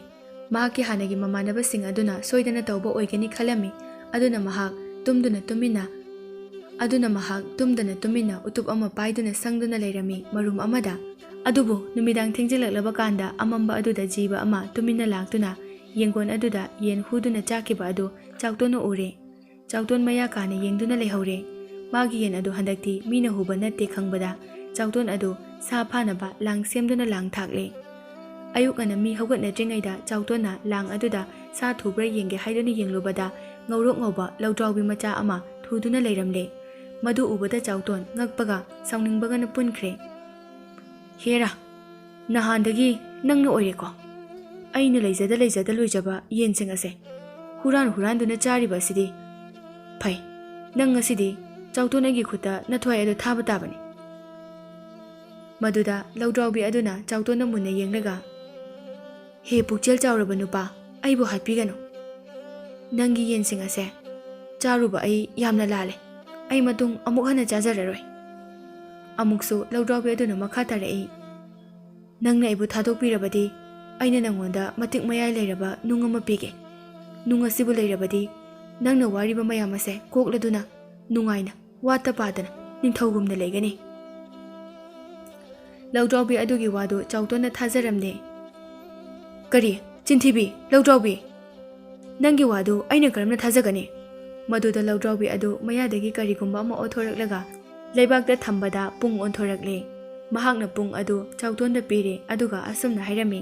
ꯃꯍꯥꯛꯀꯤ ꯍꯥꯟꯅꯒꯤ ꯃꯃꯥꯟꯅꯕꯁꯤꯡ ꯑꯗꯨꯅ ꯁꯣꯏꯗꯅ ꯇꯧꯕ ꯑꯣꯏꯒꯅꯤ ꯈꯜꯂꯝꯃꯤ꯫ ꯑꯗꯨꯅ ꯃꯍꯥꯛ ꯇꯨꯝꯗꯨꯅ ꯇꯨꯃꯤꯟꯅ, ꯑꯗꯨꯅ ꯃꯍꯥꯛ ꯇꯨꯝꯗꯅ ꯇꯨꯃꯤꯟꯅ ꯎꯇꯨꯞ ꯑꯃ ꯄꯥꯏꯗꯨꯅ ꯁꯪꯗꯨꯅ ꯂꯩꯔꯝꯃꯤ ꯃꯔꯨꯝ ꯑꯃꯗ꯫ ꯑꯗꯨꯕꯨ ꯅꯨꯃꯤꯗꯥꯡ ꯊꯦꯡꯖꯤꯜꯂꯛꯂꯕ ꯀꯥꯟꯗ ꯑꯃꯝꯕ ꯑꯗꯨꯗ ꯖꯤꯕ ꯑꯃ ꯇꯨꯃꯤꯟꯅ ꯂꯥꯛꯇꯨꯅ ꯌꯦꯡꯒꯣꯟ ꯑꯗꯨꯗ ꯌꯦꯟ ꯍꯨꯗꯨꯅ ꯆꯥꯈꯤꯕ ꯑꯗꯨ ꯆꯥꯎꯇꯣꯟꯅ ꯎꯔꯦ꯫ ꯆꯥꯎꯇꯣꯟ ꯃꯌꯥ ꯀꯥꯅ ꯌꯦꯡꯗꯨꯅ ꯂꯩꯍꯧꯔꯦ꯫ ꯃꯥꯒꯤ ꯌꯦꯟ ꯑꯗꯨ ꯍꯟꯗꯛꯇꯤ ꯃꯤꯅ ꯍꯨꯕ ꯅꯠꯇꯦ ꯈꯪꯕꯗ ꯆꯥꯎꯇꯣꯟ ꯑꯗꯨ ꯁꯥ ꯐꯥꯅꯕ ꯂꯥꯡ ꯁꯦꯝꯗꯨꯅ ꯂꯥꯡ ꯊꯥꯛꯂꯦ꯫ ꯑꯌꯨꯛ ꯉꯟꯅ ꯃꯤ ꯍꯧꯒꯠꯅꯗ꯭ꯔꯤꯉꯩꯗ ꯆꯥꯎꯇꯣꯟꯅ ꯂꯥꯡ ꯑꯗꯨꯗ ꯁꯥ ꯊꯨꯕ꯭ꯔꯥ ꯌꯦꯡꯒꯦ ꯍꯥꯏꯗꯨꯅ ꯌꯦꯡꯂꯨꯕꯗ ꯉꯧꯔꯣꯛ ꯉꯧꯕ ꯂꯧꯗ꯭ꯔꯥꯎꯕꯤ ꯃꯆꯥ ꯑꯃ ꯊꯨꯗꯨꯅ ꯂꯩꯔꯝꯂꯦ꯫ ꯃꯗꯨ ꯎꯕꯗ ꯆꯥꯎꯇꯣꯟ ꯉꯛꯄꯒ ꯁꯥꯎꯅꯤꯡꯕꯒꯅ ꯄꯨꯟꯈ꯭ꯔꯦ꯫ "ꯍꯦꯔꯥ, ꯅꯍꯥꯟꯗꯒꯤ ꯅꯪꯅ ꯑꯣꯏꯔꯦꯀꯣ꯫ ꯑꯩꯅ ꯂꯩꯖꯗ ꯂꯩꯖꯗ ꯂꯣꯏꯖꯕ ꯌꯦꯟꯁꯤꯡ ꯑꯁꯦ ꯍꯨꯔꯥꯟ ꯍꯨꯔꯥꯟꯗꯨꯅ ꯆꯥꯔꯤꯕ ꯑꯁꯤꯗꯤ꯫ ꯐꯩ, ꯅꯪ ꯉꯁꯤꯗꯤ ꯆꯥꯎꯇꯣꯟ ꯑꯩꯒꯤ ꯈꯨꯠꯇ ꯅꯊ꯭ꯋꯥꯏ ꯑꯗꯨ ꯊꯥꯕ ꯇꯥꯕꯅꯤ꯫" ꯃꯗꯨꯗ ꯂꯧꯗ꯭ꯔꯥꯎꯕꯤ ꯑꯗꯨꯅ ꯆꯥꯎꯇꯣꯟꯗ ꯃꯨꯟꯅ ꯌꯦꯡꯂꯒ, "ꯍꯦ ꯄꯨꯛꯆꯦꯜ ꯆꯥꯎꯔꯕ ꯅꯨꯄꯥ, ꯑꯩꯕꯨ ꯍꯥꯠꯄꯤꯒꯅꯨ꯫ ꯅꯪꯒꯤ ꯌꯦꯟꯁꯤꯡ ꯑꯁꯦ ꯆꯥꯔꯨꯕ ꯑꯩ ꯌꯥꯝꯅ ꯂꯥꯜꯂꯦ꯫ ꯑꯩ ꯃꯇꯨꯡ ꯑꯃꯨꯛ ꯍꯟꯅ ꯆꯥꯖꯔꯔꯣꯏ꯫" ꯑꯃꯨꯛꯁꯨ ꯂꯧꯗ꯭ꯔꯥꯎꯕꯤ ꯑꯗꯨꯅ ꯃꯈꯥ ꯇꯥꯔꯛꯏ, "ꯅꯪꯅ ꯑꯩꯕꯨ ꯊꯥꯗꯣꯛꯄꯤꯔꯕꯗꯤ ꯑꯩꯅ ꯅꯪꯉꯣꯟꯗ ꯃꯇꯤꯛ ꯃꯌꯥꯏ ꯂꯩꯔꯕ ꯅꯨꯡ ꯑꯃ ꯄꯤꯒꯦ꯫ ꯅꯨꯡ ꯑꯁꯤꯕꯨ ꯂꯩꯔꯕꯗꯤ ꯅꯪꯅ ꯋꯥꯔꯤꯕ ꯃꯌꯥꯝ ꯑꯁꯦ ꯀꯣꯛꯂꯗꯨꯅ ꯅꯨꯡꯉꯥꯏꯅ ꯋꯥꯠꯇ ꯄꯥꯗꯅ ꯅꯤꯡꯊꯧꯒꯨꯝꯅ ꯂꯩꯒꯅꯤ꯫" ꯂꯧꯗ꯭ꯔꯥꯎꯕꯤ ꯑꯗꯨꯒꯤ ꯋꯥꯗꯨ ꯆꯥꯎꯇꯣꯟꯅ ꯊꯥꯖꯔꯝꯗꯦ꯫ "ꯀꯔꯤ? ꯆꯤꯟꯊꯤꯕꯤ, ꯂꯧꯗ꯭ꯔꯥꯎꯕꯤ! ꯅꯪꯒꯤ ꯋꯥꯗꯨ ꯑꯩꯅ ꯀꯔꯝꯅ ꯊꯥꯖꯒꯅꯤ?" ꯃꯗꯨꯗ ꯂꯧꯗ꯭ꯔꯥꯎꯕꯤ ꯑꯗꯨ ꯃꯌꯥꯗꯒꯤ ꯀꯔꯤꯒꯨꯝꯕ ꯑꯃ ꯑꯣꯟꯊꯣꯔꯛꯂꯒ ꯂꯩꯕꯥꯛꯇ ꯊꯝꯕꯗ ꯄꯨꯡ ꯑꯣꯟꯊꯣꯔꯛꯂꯦ꯫ ꯃꯍꯥꯛꯅ ꯄꯨꯡ ꯑꯗꯨ ꯆꯥꯎꯇꯣꯟꯗ ꯄꯤꯔꯦ, ꯑꯗꯨꯒ ꯑꯁꯨꯝꯅ ꯍꯥꯏꯔꯝꯃꯤ,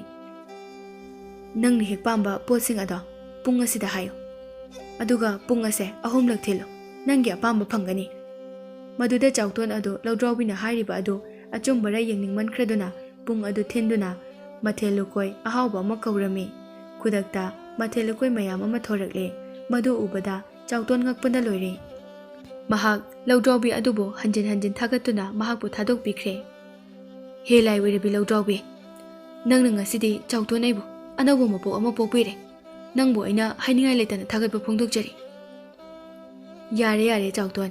"ꯅꯪꯅ ꯍꯦꯛ ꯄꯥꯝꯕ ꯄꯣꯠꯁꯤꯡ ꯑꯗꯣ ꯄꯨꯡ ꯑꯁꯤꯗ ꯍꯥꯏꯌꯨ꯫ ꯑꯗꯨꯒ ꯄꯨꯡ ꯑꯁꯦ ꯑꯍꯨꯝꯂꯛ ꯊꯤꯜꯂꯨ꯫ ꯅꯪꯒꯤ ꯑꯄꯥꯝꯕ ꯐꯪꯒꯅꯤ꯫" ꯃꯗꯨꯗ ꯆꯥꯎꯇꯣꯟ ꯑꯗꯨ ꯂꯧꯗ꯭ꯔꯥꯎꯕꯤꯅ ꯍꯥꯏꯔꯤꯕ ꯑꯗꯨ ꯑꯆꯨꯝꯕꯔ ꯌꯦꯡꯅꯤꯡꯃꯟꯈ꯭ꯔꯗꯨꯅ ꯄꯨꯡ ꯑꯗꯨ ꯊꯤꯟꯗꯨꯅ ꯃꯊꯦꯜ ꯂꯨꯀꯣꯏ ꯑꯍꯥꯎꯕ ꯑꯃ ꯀꯧꯔꯝꯃꯤ꯫ ꯈꯨꯗꯛꯇ ꯃꯊꯦꯜ ꯂꯨꯀꯣꯏ ꯃꯌꯥꯝ ꯑꯃ ꯊꯣꯔꯛꯂꯦ꯫ ꯃꯗꯨ ꯎꯕꯗ ꯆꯥꯎꯇꯣꯟ ꯉꯛꯄꯅ ꯂꯣꯏꯔꯦ꯫ ꯃꯍꯥꯛ ꯂꯧꯗ꯭ꯔꯥꯎꯕꯤ ꯑꯗꯨꯕꯨ ꯍꯟꯖꯤꯟ ꯍꯟꯖꯤꯟ ꯊꯥꯒꯠꯇꯨꯅ ꯃꯍꯥꯛꯄꯨ ꯊꯥꯗꯣꯛꯄꯤꯈ꯭ꯔꯦ꯫ "ꯍꯦ ꯂꯥꯏ ꯑꯣꯏꯔꯕꯤ ꯂꯧꯗ꯭ꯔꯥꯎꯕꯤ, ꯅꯪꯅ ꯉꯁꯤꯗꯤ ꯆꯥꯎꯇꯣꯟ ꯑꯩꯕꯨ ꯑꯅꯧꯕ ꯃꯄꯣꯛ ꯑꯃ ꯄꯣꯛꯄꯤꯔꯦ꯫ ꯅꯪꯕꯨ ꯑꯩꯅ ꯍꯥꯏꯅꯤꯡꯉꯥꯏ ꯂꯩꯇꯅ ꯊꯥꯒꯠꯄ ꯐꯣꯡꯗꯣꯛꯆꯔꯤ꯫" "ꯌꯥꯔꯦ, ꯌꯥꯔꯦ ꯆꯥꯎꯇꯣꯟ,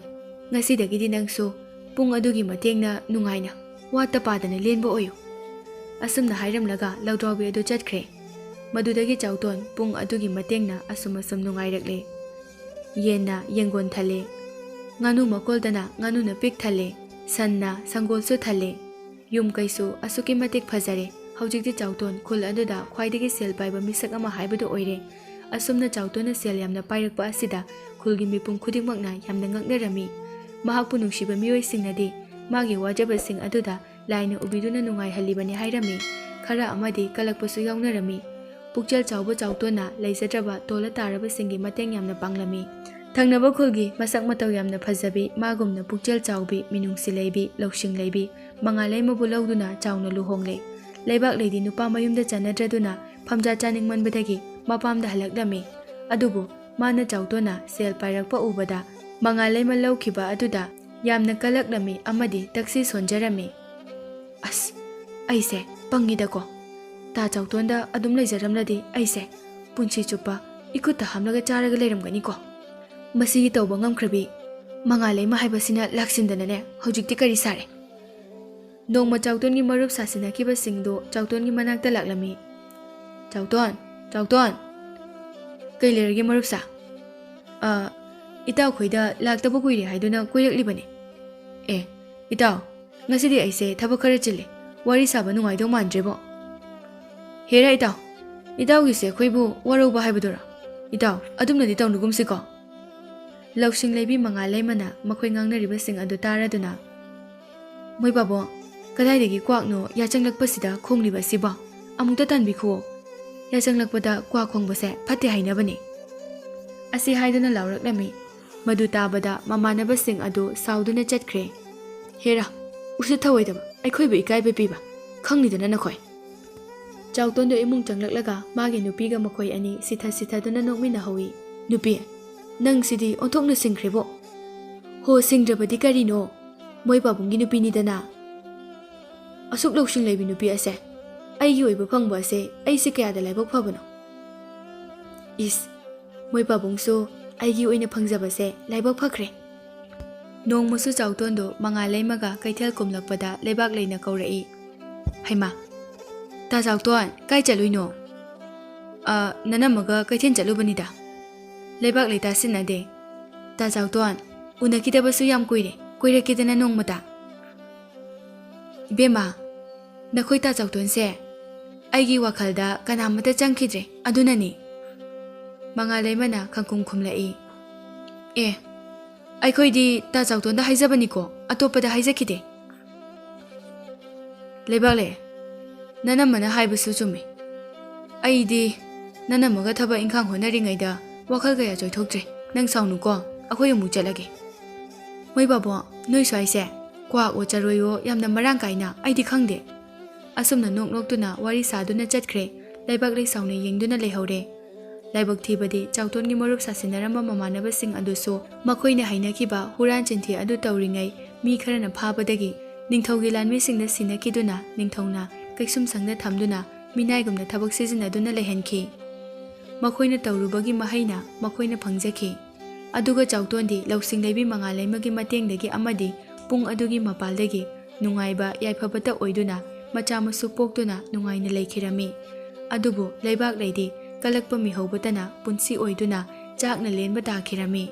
ꯉꯁꯤꯗꯒꯤꯗꯤ ꯅꯪꯁꯨ ꯄꯨꯡ ꯑꯗꯨꯒꯤ ꯃꯇꯦꯡꯅ ꯅꯨꯡꯉꯥꯏꯅ ꯋꯥꯠꯇ ꯄꯥꯗꯅ ꯂꯦꯟꯕ ꯑꯣꯏꯌꯨ꯫" ꯑꯁꯨꯝꯅ ꯍꯥꯏꯔꯝꯂꯒ ꯂꯧꯗ꯭ꯔꯥꯎꯕꯤ ꯑꯗꯨ ꯆꯠꯈ꯭ꯔꯦ꯫ ꯃꯗꯨꯗꯒꯤ ꯆꯥꯎꯇꯣꯟ ꯄꯨꯡ ꯑꯗꯨꯒꯤ ꯃꯇꯦꯡꯅ ꯑꯁꯨꯝ ꯑꯁꯨꯝ ꯅꯨꯡꯉꯥꯏꯔꯛꯂꯦ꯫ ꯌꯦꯟꯅ ꯌꯦꯡꯒꯣꯟ ꯊꯜꯂꯦ, ꯉꯥꯅꯨ ꯃꯀꯣꯜꯗꯅ ꯉꯥꯅꯨꯅ ꯄꯤꯛ ꯊꯜꯂꯦ, ꯁꯟꯅ ꯁꯪꯒꯣꯜꯁꯨ ꯊꯜꯂꯦ꯫ ꯌꯨꯝ ꯀꯩꯁꯨ ꯑꯁꯨꯛꯀꯤ ꯃꯇꯤꯛ ꯐꯖꯔꯦ꯫ ꯍꯧꯖꯤꯛꯇꯤ ꯆꯥꯎꯇꯣꯟ ꯈꯨꯜ ꯑꯗꯨꯗ ꯈ꯭ꯋꯥꯏꯗꯒꯤ ꯁꯦꯜ ꯄꯥꯏꯕ ꯃꯤꯁꯛ ꯑꯃ ꯍꯥꯏꯕꯗꯨ ꯑꯣꯏꯔꯦ꯫ ꯑꯁꯨꯝꯅ ꯆꯥꯎꯇꯣꯟꯅ ꯁꯦꯜ ꯌꯥꯝꯅ ꯄꯥꯏꯔꯛꯄ ꯑꯁꯤꯗ ꯈꯨꯜꯒꯤ ꯃꯤꯄꯨꯝ ꯈꯨꯗꯤꯡꯃꯛꯅ ꯌꯥꯝꯅ ꯉꯛꯅꯔꯝꯃꯤ꯫ ꯃꯍꯥꯛꯄꯨ ꯅꯨꯡꯁꯤꯕ ꯃꯤꯑꯣꯏꯁꯤꯡꯅꯗꯤ ꯃꯥꯒꯤ ꯋꯥꯖꯕꯁꯤꯡ ꯑꯗꯨꯗ ꯂꯥꯏꯅ ꯎꯕꯤꯗꯨꯅ ꯅꯨꯡꯉꯥꯏꯍꯜꯂꯤꯕꯅꯤ ꯍꯥꯏꯔꯝꯃꯤ꯫ ꯈꯔ ꯑꯃꯗꯤ ꯀꯂꯛꯄꯁꯨ ꯌꯥꯎꯅꯔꯝꯃꯤ꯫ ꯄꯨꯛꯆꯦꯜ ꯆꯥꯎꯕ ꯆꯥꯎꯇꯣꯟꯅ ꯂꯩꯖꯗ꯭ꯔꯕ ꯇꯣꯜꯂ ꯇꯥꯔꯕꯁꯤꯡꯒꯤ ꯃꯇꯦꯡ ꯌꯥꯝꯅ ꯄꯥꯡꯂꯝꯃꯤ꯫ ꯊꯪꯅꯕ ꯈꯨꯜꯒꯤ ꯃꯁꯛ ꯃꯇꯧ ꯌꯥꯝꯅ ꯐꯖꯕꯤ, ꯃꯥꯒꯨꯝꯅ ꯄꯨꯛꯆꯦꯜ ꯆꯥꯎꯕꯤ, ꯃꯤꯅꯨꯡꯁꯤ ꯂꯩꯕꯤ, ꯂꯧꯁꯤꯡ ꯂꯩꯕꯤ ꯃꯉꯥꯂꯩꯃꯕꯨ ꯂꯧꯗꯨꯅ ꯆꯥꯎꯅ ꯂꯨꯍꯣꯡꯂꯦ꯫ ꯂꯩꯕꯥꯛ ꯂꯩꯗꯤ ꯅꯨꯄꯥ ꯃꯌꯨꯝꯗ ꯆꯟꯅꯗ꯭ꯔꯗꯨꯅ ꯐꯝꯖꯥ ꯆꯥꯅꯤꯡꯃꯟꯕꯗꯒꯤ ꯃꯄꯥꯝꯗ ꯍꯜꯂꯛꯂꯝꯃꯤ꯫ ꯑꯗꯨꯕꯨ ꯃꯥꯅ ꯆꯥꯎꯇꯣꯟꯅ ꯁꯦꯜ ꯄꯥꯏꯔꯛꯄ ꯎꯕꯗ ꯃꯉꯥꯂꯩꯃ ꯂꯧꯈꯤꯕ ꯑꯗꯨꯗ ꯌꯥꯝꯅ ꯀꯂꯛꯂꯝꯃꯤ ꯑꯃꯗꯤ ꯇꯛꯁꯤ ꯁꯣꯟꯖꯔꯝꯃꯤ꯫ "ꯑꯁ, ꯑꯩꯁꯦ ꯄꯪꯉꯤꯗꯀꯣ꯫ ꯇꯥ ꯆꯥꯎꯇꯣꯟꯗ ꯑꯗꯨꯝ ꯂꯩꯖꯔꯝꯂꯗꯤ ꯑꯩꯁꯦ ꯄꯨꯟꯁꯤ ꯆꯨꯞꯄ ꯏꯈꯨꯠꯇ ꯍꯥꯝꯂꯒ ꯆꯥꯔꯒ ꯂꯩꯔꯝꯒꯅꯤꯀꯣ꯫ ꯃꯁꯤꯒꯤ ꯇꯧꯕ ꯉꯝꯈ꯭ꯔꯕꯤ ꯃꯉꯥꯂꯩꯃ ꯍꯥꯏꯕꯁꯤꯅ ꯂꯥꯛꯁꯤꯟꯗꯅꯅꯦ ꯍꯧꯖꯤꯛꯇꯤ ꯀꯔꯤ ꯁꯥꯔꯦ?" ꯅꯣꯡꯃ ꯆꯥꯎꯇꯣꯟꯒꯤ ꯃꯔꯨꯞ ꯁꯥꯁꯤꯟꯅꯈꯤꯕꯁꯤꯡꯗꯨ ꯆꯥꯎꯇꯣꯟꯒꯤ ꯃꯅꯥꯛꯇ ꯂꯥꯛꯂꯝꯃꯤ꯫ "ꯆꯥꯎꯇꯣꯟ, ꯆꯥꯎꯇꯣꯟ!" "ꯀꯩ ꯂꯩꯔꯒꯦ ꯃꯔꯨꯞ ꯁꯥ?" "ꯑ, ꯏꯇꯥꯎꯈꯣꯏꯗ ꯂꯥꯛꯇꯕ ꯀꯨꯏꯔꯦ ꯍꯥꯏꯗꯨꯅ ꯀꯣꯏꯔꯛꯂꯤꯕꯅꯤ꯫ ꯑꯦ, ꯏꯇꯥꯎ, ꯉꯁꯤꯗꯤ ꯑꯩꯁꯦ ꯊꯕꯛ ꯈꯔ ꯆꯤꯜꯂꯦ, ꯋꯥꯔꯤ ꯁꯥꯕ ꯅꯨꯡꯉꯥꯏꯗꯧ ꯃꯥꯟꯗ꯭ꯔꯦꯕꯣ꯫ ꯍꯦꯔꯥ ꯏꯇꯥꯎ, ꯏꯇꯥꯎꯒꯤꯁꯦ ꯑꯩꯈꯣꯏꯕꯨ ꯋꯥꯔꯧꯕ ꯍꯥꯏꯕꯗꯨꯔꯥ? ꯏꯇꯥꯎ, ꯑꯗꯨꯝꯅꯗꯤ ꯇꯧꯅꯨꯒꯨꯝꯁꯤꯀꯣ꯫" ꯂꯧꯁꯤꯡ ꯂꯩꯕꯤ ꯃꯉꯥꯂꯩꯃꯅ ꯃꯈꯣꯏ ꯉꯥꯡꯅꯔꯤꯕꯁꯤꯡ ꯑꯗꯨ ꯇꯥꯔꯗꯨꯅ, "ꯃꯣꯏ ꯄꯥꯕꯨꯡ, ꯀꯗꯥꯏꯗꯒꯤ ꯀ꯭ꯋꯥꯛꯅꯣ ꯌꯥꯆꯪꯂꯛꯄꯁꯤꯗ ꯈꯣꯡꯂꯤꯕꯁꯤꯕꯣ? ꯑꯃꯨꯛꯇ ꯇꯥꯟꯕꯤꯈꯨꯑꯣ꯫ ꯌꯥꯆꯪꯂꯛꯄꯗ ꯀ꯭ꯋꯥꯛ ꯈꯣꯡꯕꯁꯦ ꯐꯠꯇꯦ ꯍꯥꯏꯅꯕꯅꯤ꯫" ꯑꯁꯤ ꯍꯥꯏꯗꯨꯅ ꯂꯥꯎꯔꯛꯂꯝꯃꯤ꯫ ꯃꯗꯨ ꯇꯥꯕꯗ ꯃꯃꯥꯟꯅꯕꯁꯤꯡ ꯑꯗꯨ ꯁꯥꯎꯗꯨꯅ ꯆꯠꯈ꯭ꯔꯦ꯫ "ꯍꯦꯔꯥ, ꯎꯁꯤꯠ ꯊꯑꯣꯏꯗꯕ, ꯑꯩꯈꯣꯏꯕꯨ ꯏꯀꯥꯏꯕ ꯄꯤꯕ, ꯈꯪꯂꯤꯗꯅ ꯅꯈꯣꯏ꯫" ꯆꯥꯎꯇꯣꯟꯗꯣ ꯏꯃꯨꯡ ꯆꯪꯂꯛꯂꯒ ꯃꯥꯒꯤ ꯅꯨꯄꯤꯒ ꯃꯈꯣꯏ ꯑꯅꯤ ꯁꯤꯊ ꯁꯤꯊꯗꯨꯅ ꯅꯣꯛꯃꯤꯟꯅꯍꯧꯏ꯫ "ꯅꯨꯄꯤ, ꯅꯪꯁꯤꯗꯤ ꯑꯣꯟꯊꯣꯛꯅ ꯁꯤꯡꯈ꯭ꯔꯦꯕꯣ꯫ ꯍꯣ, ꯁꯤꯡꯗ꯭ꯔꯕꯗꯤ ꯀꯔꯤꯅꯣ? ꯃꯣꯏ ꯄꯥꯕꯨꯡꯒꯤ ꯅꯨꯄꯤꯅꯤꯗꯅ꯫ ꯑꯁꯨꯛ ꯂꯧꯁꯤꯡ ꯂꯩꯕꯤ ꯅꯨꯄꯤ ꯑꯁꯦ ꯑꯩꯒꯤ ꯑꯣꯏꯕ ꯐꯪꯕ ꯑꯁꯦ ꯑꯩꯁꯦ ꯀꯌꯥꯗ ꯂꯥꯏꯕꯛ ꯐꯕꯅꯣ꯫ ꯏꯁ, ꯃꯣꯏ ꯄꯥꯕꯨꯡꯁꯨ ꯑꯩꯒꯤ ꯑꯣꯏꯅ ꯐꯪꯖꯕꯁꯦ ꯂꯥꯏꯕꯛ ꯐꯈ꯭ꯔꯦ꯫" ꯅꯣꯡꯃꯁꯨ ꯆꯥꯎꯇꯣꯟꯗꯣ ꯃꯉꯥ ꯂꯩꯃꯒ ꯀꯩꯊꯦꯜ ꯀꯨꯝꯂꯛꯄꯗ ꯂꯩꯕꯥꯛ ꯂꯩꯅ ꯀꯧꯔꯛꯏ꯫ "ꯍꯩꯃꯥ, ꯇꯥ ꯆꯥꯎꯇꯣꯟ, ꯀꯥꯏ ꯆꯠꯂꯨꯏꯅꯣ?" "ꯑ, ꯅꯅꯝꯃꯒ ꯀꯩꯊꯦꯜ ꯆꯠꯂꯨꯕꯅꯤꯗ꯫" ꯂꯩꯕꯥꯛ ꯂꯩ ꯇꯥꯁꯤꯟꯅꯗꯦ꯫ "ꯇꯥ ꯆꯥꯎꯇꯣꯟ, ꯎꯅꯈꯤꯗꯕꯁꯨ ꯌꯥꯝ ꯀꯨꯏꯔꯦ, ꯀꯣꯏꯔꯛꯀꯦꯗꯅ ꯅꯣꯡꯃꯇ꯫" "ꯏꯕꯦꯝꯃ, ꯅꯈꯣꯏ ꯇꯥ ꯆꯥꯎꯇꯣꯟꯁꯦ ꯑꯩꯒꯤ ꯋꯥꯈꯜꯗ ꯀꯅꯥꯃꯠꯇ ꯆꯪꯈꯤꯗ꯭ꯔꯦ, ꯑꯗꯨꯅꯅꯤ꯫ ꯃꯉꯥꯜꯂꯩꯃꯅ ꯈꯪꯈꯨꯝ ꯈꯨꯝꯂꯛꯏ꯫ ꯑꯦ, ꯑꯩꯈꯣꯏꯗꯤ ꯇꯥ ꯆꯥꯎꯇꯣꯟꯗ ꯍꯥꯏꯖꯕꯅꯤꯀꯣ, ꯑꯇꯣꯞꯄꯗ ꯍꯥꯏꯖꯈꯤꯗꯦ꯫ ꯂꯩꯕꯥꯛꯂꯩ, ꯅꯅꯝꯃꯅ ꯍꯥꯏꯕꯁꯨ ꯆꯨꯝꯃꯤ꯫ ꯑꯩꯗꯤ ꯅꯅꯝꯃꯒ ꯊꯕꯛ ꯏꯪꯈꯥꯡ ꯍꯣꯠꯅꯔꯤꯉꯩꯗ ꯋꯥꯈꯜ ꯀꯌꯥ ꯆꯣꯏꯊꯣꯛꯇ꯭ꯔꯦ꯫ ꯅꯪ ꯁꯥꯎꯅꯨꯀꯣ, ꯑꯩꯈꯣꯏ ꯑꯃꯨꯛ ꯆꯠꯂꯒꯦ꯫ ꯃꯣꯏ ꯕꯥꯕꯣ, ꯅꯣꯏ ꯁ꯭ꯋꯥꯏꯁꯦ ꯀ꯭ꯋꯥꯛꯑꯣ ꯆꯔꯣꯏꯑꯣ ꯌꯥꯝꯅ ꯃꯔꯥꯡ ꯀꯥꯏꯅ, ꯑꯩꯗꯤ ꯈꯪꯗꯦ꯫ ꯑꯁꯨꯝꯅ ꯅꯣꯛ ꯅꯣꯛꯇꯨꯅ ꯋꯥꯔꯤ ꯁꯥꯗꯨꯅ ꯆꯠꯈ꯭ꯔꯦ꯫ ꯂꯩꯕꯥꯛꯂꯩ ꯁꯥꯎꯅ ꯌꯦꯡꯗꯨꯅ ꯂꯩꯍꯧꯔꯦ꯫ ꯂꯥꯏꯕꯛ ꯊꯤꯕꯗꯤ ꯆꯥꯎꯇꯣꯟꯒꯤ ꯃꯔꯨꯞ ꯁꯥꯁꯤꯟꯅꯔꯝꯕ ꯃꯃꯥꯟꯅꯕꯁꯤꯡ ꯑꯗꯨꯁꯨ ꯃꯈꯣꯏꯅ ꯍꯩꯅꯈꯤꯕ ꯍꯨꯔꯥꯟ ꯆꯤꯟꯊꯤ ꯑꯗꯨ ꯇꯧꯔꯤꯉꯩ ꯃꯤ ꯈꯔꯅ ꯐꯥꯕꯗꯒꯤ ꯅꯤꯡꯊꯧꯒꯤ ꯂꯥꯟꯃꯤꯁꯤꯡꯗ ꯁꯤꯟꯅꯈꯤꯗꯨꯅ ꯅꯤꯡꯊꯧꯅ ꯀꯩꯁꯨꯝꯁꯪꯗ ꯊꯝꯗꯨꯅ ꯃꯤꯅꯥꯏꯒꯨꯝꯅ ꯊꯕꯛ ꯁꯤꯖꯤꯟꯅꯗꯨꯅ ꯂꯩꯍꯟꯈꯤ꯫ ꯃꯈꯣꯏꯅ ꯇꯧꯔꯨꯕꯒꯤ ꯃꯍꯩꯅ ꯃꯈꯣꯏꯅ ꯐꯪꯖꯈꯤ꯫ ꯑꯗꯨꯒ ꯆꯥꯎꯇꯣꯟꯗꯤ ꯂꯧꯁꯤꯡ ꯂꯩꯕꯤ ꯃꯉꯥꯜꯂꯩꯃꯒꯤ ꯃꯇꯦꯡꯗꯒꯤ ꯑꯃꯗꯤ ꯄꯨꯡ ꯑꯗꯨꯒꯤ ꯃꯄꯥꯜꯗꯒꯤ ꯅꯨꯡꯉꯥꯏꯕ ꯌꯥꯏꯐꯕꯇ ꯑꯣꯏꯗꯨꯅ ꯃꯆꯥ ꯃꯁꯨ ꯄꯣꯛꯇꯨꯅ ꯅꯨꯡꯉꯥꯏꯅ ꯂꯩꯈꯤꯔꯝꯃꯤ꯫ ꯑꯗꯨꯕꯨ ꯂꯩꯕꯥꯛꯂꯩꯗꯤ ꯀꯂꯛꯄ ꯃꯤꯍꯧꯕꯇꯅ ꯄꯨꯟꯁꯤ ꯑꯣꯏꯗꯨꯅ ꯆꯥꯛꯅ ꯂꯦꯟꯕ ꯇꯥꯈꯤꯔꯝꯃꯤ꯫